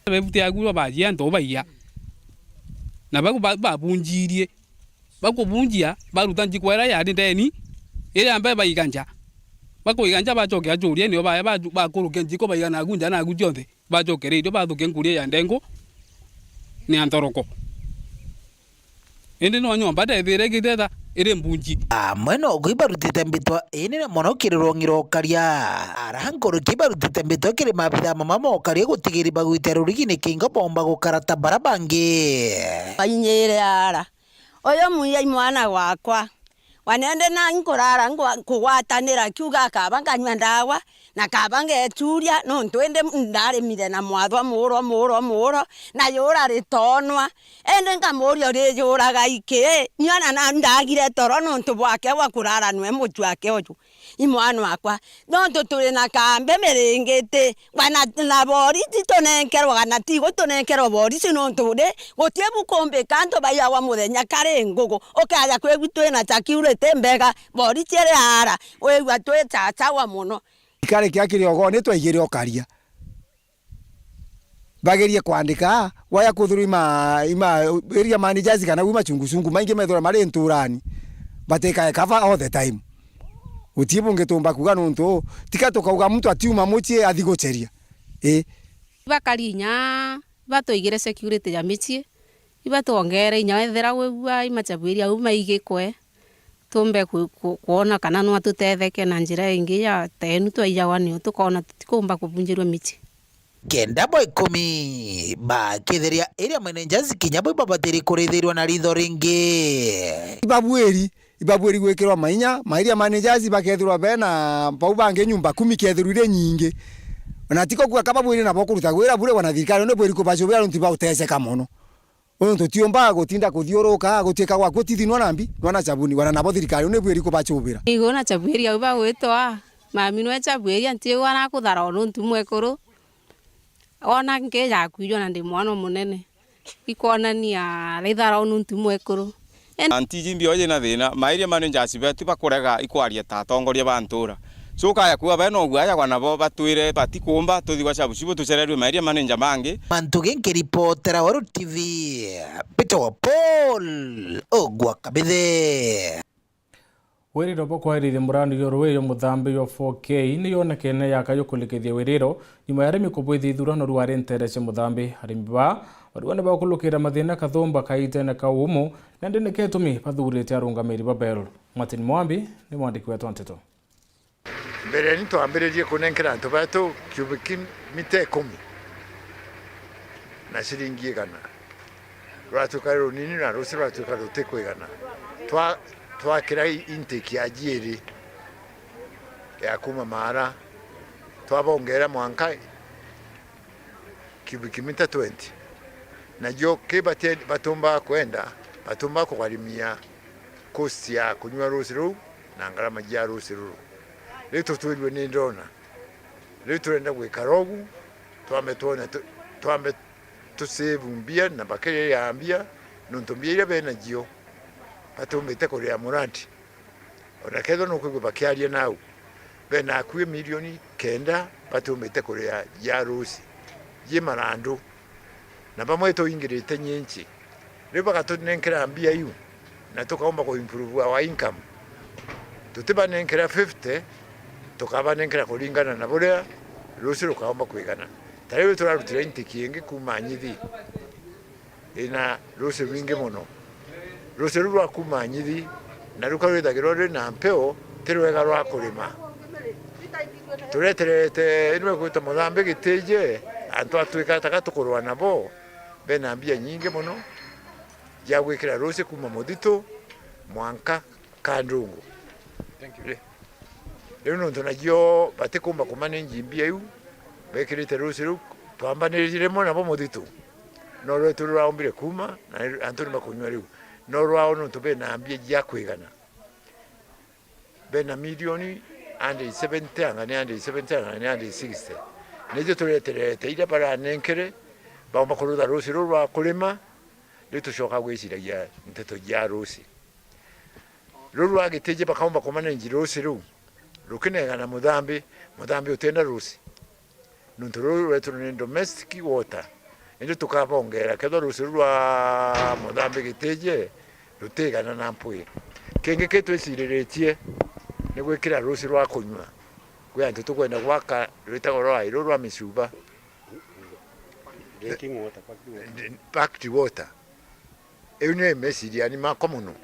Bebuti agu bajia antu baiya. Na bau ba-, babunjirie. Bakubunjia, baruta njiko iria yari ndeni, iria mbe baiga nja. Bakuiga nja, bacokia curia, nio bae ba-, bakurukia njiko, baiga nagu nja, nagu cionthe. Bacokere irio, bathukia nkuria ya ndengu, ni ya nthoroko. Indi no nyomba ndethire igithetha iri mbunji. Amwe no gwi barutite mbitwa inene mono kiri rwongi rwa ukaria. Ara nkuruki barutite mbitwa kiri mabitha mama ma ukaria gutigiri bagwite rurigi ni kingo bomba gukara ta bara bangi. Bainyire ara. Uyu mwiai mwana gwakwa, Wanende na nkurara ngwa-, kugwatanira, kiuga akaba nganyua ndawa, na kaba ngechuria, nontu indi ndarimire na mwathwa muuro, muuro, muuro, na yura ritonwa. Indi nkamuria, "Urijuraga iki?" Ni ona na ndagire toro nontu bwake bwa kurara nwe muchwake uju. I mwana wakwa, nontu turi na kambi miringiti, wana na borisi tunenkerwa, kana tigu tunenkerwa borisi, nontu ri guti bukumbika antu baiagwa muthenya kari ngugu. Ukaja kwigua twina security mbega, borisi iri ara, wigua twi chachawa mono. Ikari kia kiri ogoni twaigire ukaria. Bagerie kwandika, waya kuthirwa ima, ima area managers kana wi machunguchungu maingi methirwa mari nturani, batikae cover all the time. Guti bungitumba kuuga nontu, tika tukauga muntu atiuma mucii athi gucheria. Ii. Bakari inya batwigire security ya micii, ibatwongere inya wethira wigua imachabuiri au maigikwe. Tumbe ku-, ku-, kwona kana no tutetheke na njira ingi ya teenu twaijagwa nio tukoona tutikumba kubunjirua micii. Kenda bwa ikumi bakithiria area managers kinya bo ibabatiri kurithirwa na ritho ringi. Ibabuiri, ibabuiri gwikirwa mainya, ma area managers bakethirwa bena bau bangi nyumba kumi kethirwa iri nyingi. Ona tiko kuga kababuiri nabo kuruta wira bure wana thirikari, ni bwiri kubacubira nontu bauteseka mono. Uyu tutiumba gutinda kuthiuruka, gutuika gwaku tithinwa na mbi, nwana chabuni, wana nabo thirikari, uni bwiri kubachubira. Igwe na chabwiri au bagwitwa, mami nwe chabwiri, antigwa na kuthara o nontu mwekuru. Ona nkija kwigua na ndi mwana munene. Ikwonania rithara o nontu mwekuru. En- Anti iji mbio jina thina, ma area managers betu bakurega ikwaria ta atongoria ba ntura. So, ukaya kuuga beno guayagwa nabo batwire batikumba, tuthi gwa chabu chibu tuchererwe ma area manager mangi. Mantu gi nkiripotera Weru T V, Peter wa Paul, Ogwa Kabithe. Wiriro bwa kwairithia murandi yo ruwi yo muthambi yo four K ni yonekene yaka yukulikithia wiriro nyuma ya arimi kubwithia ithurano rwari ntere cia muthambi. Arimi ba bariwa ni bakulukira mathina kathumba kaitene ka umu, na ndi ni ketumi bathurite arungamiri ba Bell. Martin Mwambi ni mwandiki wetu wa nteto. Mbere ni twambiririe kunenkera antu betu cubic mita ikumi na ciringi igana. Rwatuika runini na rucio rwatuika rutikwigana. Twa-, twakira i-, intake ya jiiri ya kuma Maara, twabongera mwanka cubic mita twenty. Najo ki bate-, batumbaga kwenda, batumbaga kugarimia cost ya kunyua ruuci ruu na ngarama jia ruuci ruru. Riu tutwirue ni ndona. Riu turenda gwikara ugu, twambe twone tu-, twambe tusave mbia na bakiria mbia, nontu mbia iria bena jio batumbite kuria murandi. Ona kethirwa nukwigua bakiaria nau, bena akui milioni kenda batumbite kuria ja ruuci ji marandu, na bamwe tuingirite nyinchi. Riu bagatunenkera mbia iu, na tukaumba ku improve our income. Tutibanenkera fifty, tukabanenkera kuringana na buria ruuci rukaumba kwigana. Ta riu turarutire intake ingi kuuma Nyithi. Ina ruuci rwingi mono. Ruuci ruu rwa kuuma Nyithi, na ruka rwithagirwa rwi na mpeo, ti rwega rwa kurima. Tureterete, ino egwitwa Muthambi Gitije, antu atwika ataka tukurwa nabo, bena mbia nyingi mono, ja gwikira ruuci kuuma Muthitu mwanka Kandungu. Ri-, riu nontu najio batikumba kumanage mbia iu, bekirite ruuci ruu, twambaniririe rimwe nabo Muthitu. No rwetu ruraumbire kuuma, na antu ni bakunyua riu. No rwao nontu bena mbia jia kwigana. Bena milioni hundred seventy anga ni hundred seventy anga ni hundred sixty. Nijo tureterete iria baranenkere, baumba kurutha ruuci ruu rwa kurima, riu tucoka gwiciragia nteto jia ruuci. Ruu rwa Gitiji bakaumba kumanage ruuci ruu, rukinegana Muthambi, Muthambi utienda ruuci. Nontu ruu rwetu ni domestic water, indi tukabongera kethirwa ruuci ruu rwa Muthambi Gitiji rutigana na mpwi. Kingi ki twiciriritie ni gwikira ruuci rwa kunyua. Kwi antu tukwenda gwaka rwitagwa rwa ruu rwa Micuba. Drinking water, packed water. Packed water. Iu ni meciria ni makwa mono.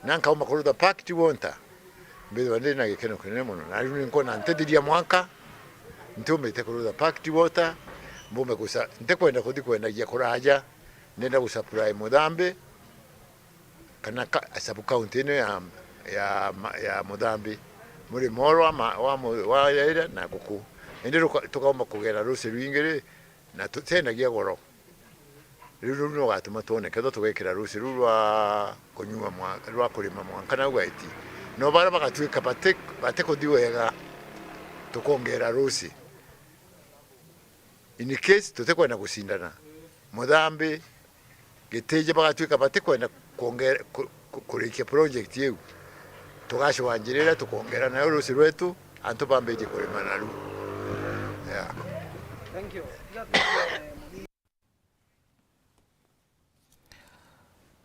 Na nkaumba kurutha packed water, mbithirwa ndi na gikeno kinene mono. Na riu ni nkwona ntithiria mwanka, ntiumbite kurutha packed water, mbumbe gusa-, ntikwenda kuthi kwendagia kuraja, ndenda gusupply Muthambi, kana ka-, sub county ino ya, ya ma-, ya Muthambi, murimo wa ma-, wa mu-, wa yaira na nguku. Indi ruka-, tukaumba kugera rusi rwingi ri, na tutienagia goro. Riu ruu ni rugatuma twone kethwa tugekira rusi ruu rwa kunyua mwa-, rwa kurima mwanka nau aiti. No baria bagatuika bati-, batikuthi wega, tukongera rusi. In case tutikwenda gucindana, Muthambi, Gitiji bagatuika batikwenda kuongera, ku-, ku-, kurikia project iu, tugacua njira iria tukongera nayo rusi rwetu, antu bambiririe kurima naru. Yeah.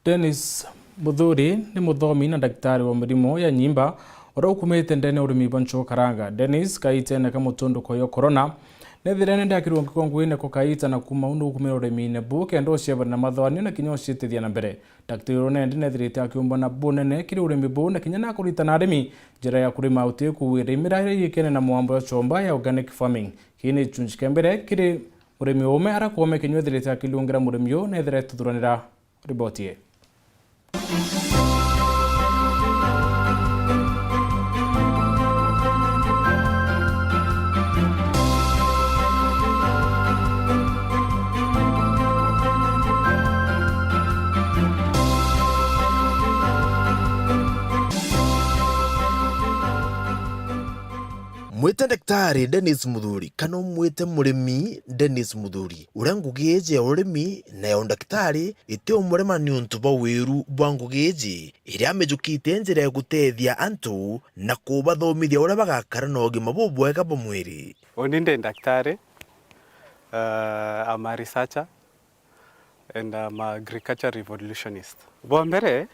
Dennis Muthuri ni muthomi na ndagitari wa mirimo ya nyimba uria ukumite ndene urimi bwa nchugu karanga. Dennis kaitene ka mutunduko yo corona, nethire nende akirungi kwa nguine kukaita na kuma u nukumira urimine bu kenda uciebana na mathoanio na kinya uciitithia na mbere. Ndagitari uyu nende nethirite akiumbana bunene kiri urimi bu na kinya nakuritana arimi njira ya kurima uti kuwira imira iria igikene na mwambo ya chomba ya organic farming. Kii ni gicunji kia mbere kiri murimi ume ara kuome kinya ethirite akilungira murimi uyu nethire tuthuranira riboti ii. Mwite Daktari Dennis Muthuri kana umwite murimi Dennis Muthuri, uria ngugi iji ya urimi na ya undaktari iti umurema niuntu bwa wiru bwa ngugi iji iria amijukite njira ya gutethia antu na kubathomithia uria bagakara na ugima bubwega bwa mwiri. Uni ndi daktari, uh, I'm a researcher and I'm a agriculture revolutionist. Bwa mbere,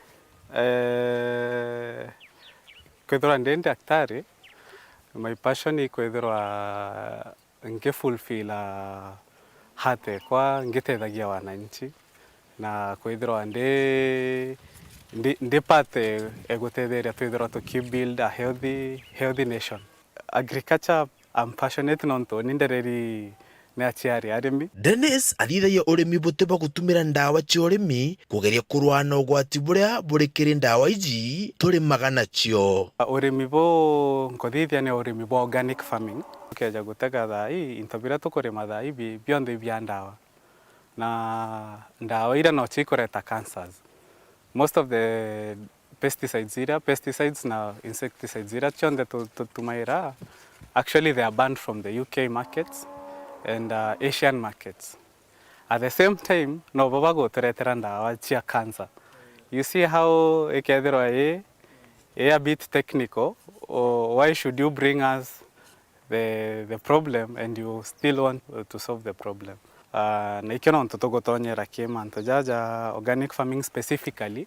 eh, kwithirwa ndi daktari, my passion i kwithirwa ngi fulfill heart ekwa ngitethagia wananchi, na kwithirwa ndi, ndi, ndi part e, e gutetheria twithirwa tuki build a healthy, healthy nation. Agriculture, I'm passionate nontu ni ndereri ni aciari arimi. Dennis athithagia urimi buti bwa gutumira ndawa cia urimi kugeria kurwaa na ugwati buria buri kiri ndawa iji turimaga nacio. Urimi bu nkuthithia ni urimi bwa organic farming. Tukeja gutega thaa ii, into biria tukurima thaa ii bi-, bionthe bia ndawa. Na ndawa iria nocio ikureta cancers. Most of the pesticides iria, pesticides na insecticides iria cionthe tu-, tutumaira, actually they are banned from the U K markets and, uh, Asian markets. At the same time, nobo baguturetera ndawa cia cancer. You see how ikethirwa i, i a bit technical, o, why should you bring us the, the problem and you still want to solve the problem? Ah, na ikio nontu tugutonyera ki mantu jaja organic farming specifically,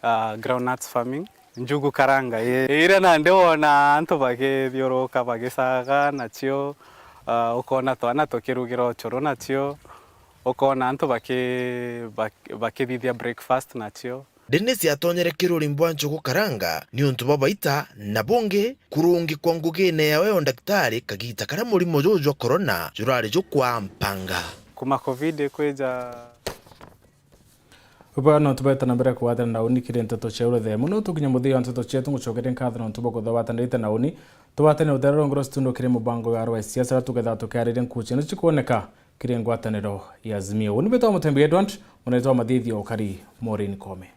ah, groundnuts farming, njugu karanga i, iria nandi wona antu bagithiuruka bagicaga nacio, ah, ukona twana tukirugira ucuru nacio, ukona antu baki-, bak-, bakithithia breakfast nacio. Dennis atonyere kiruri mbwa nchugu karanga niuntu bwa baita na bungi kurungi kwa ngugine yawe ya undaktari kagita karia murimo juju jwa corona jurari jukwampanga. Kuma covid kwija. Bwa no tubeta na mbere kugwatana na uni kiri nteto cia uruthe muno tukinya muthia wa nteto cietu ngucokeria nkatho nontu bwa kuthawatanirite na uni. Tubwatane utherero ngoro studio kiri mubango wa rwa siasa tugetha tukiariria nkucheno cikwoneka kiri ngwataniro ya Azimio. Uni mbitwa Mutembi Edward, munetwa Mathithio Ukari Maureen Kome.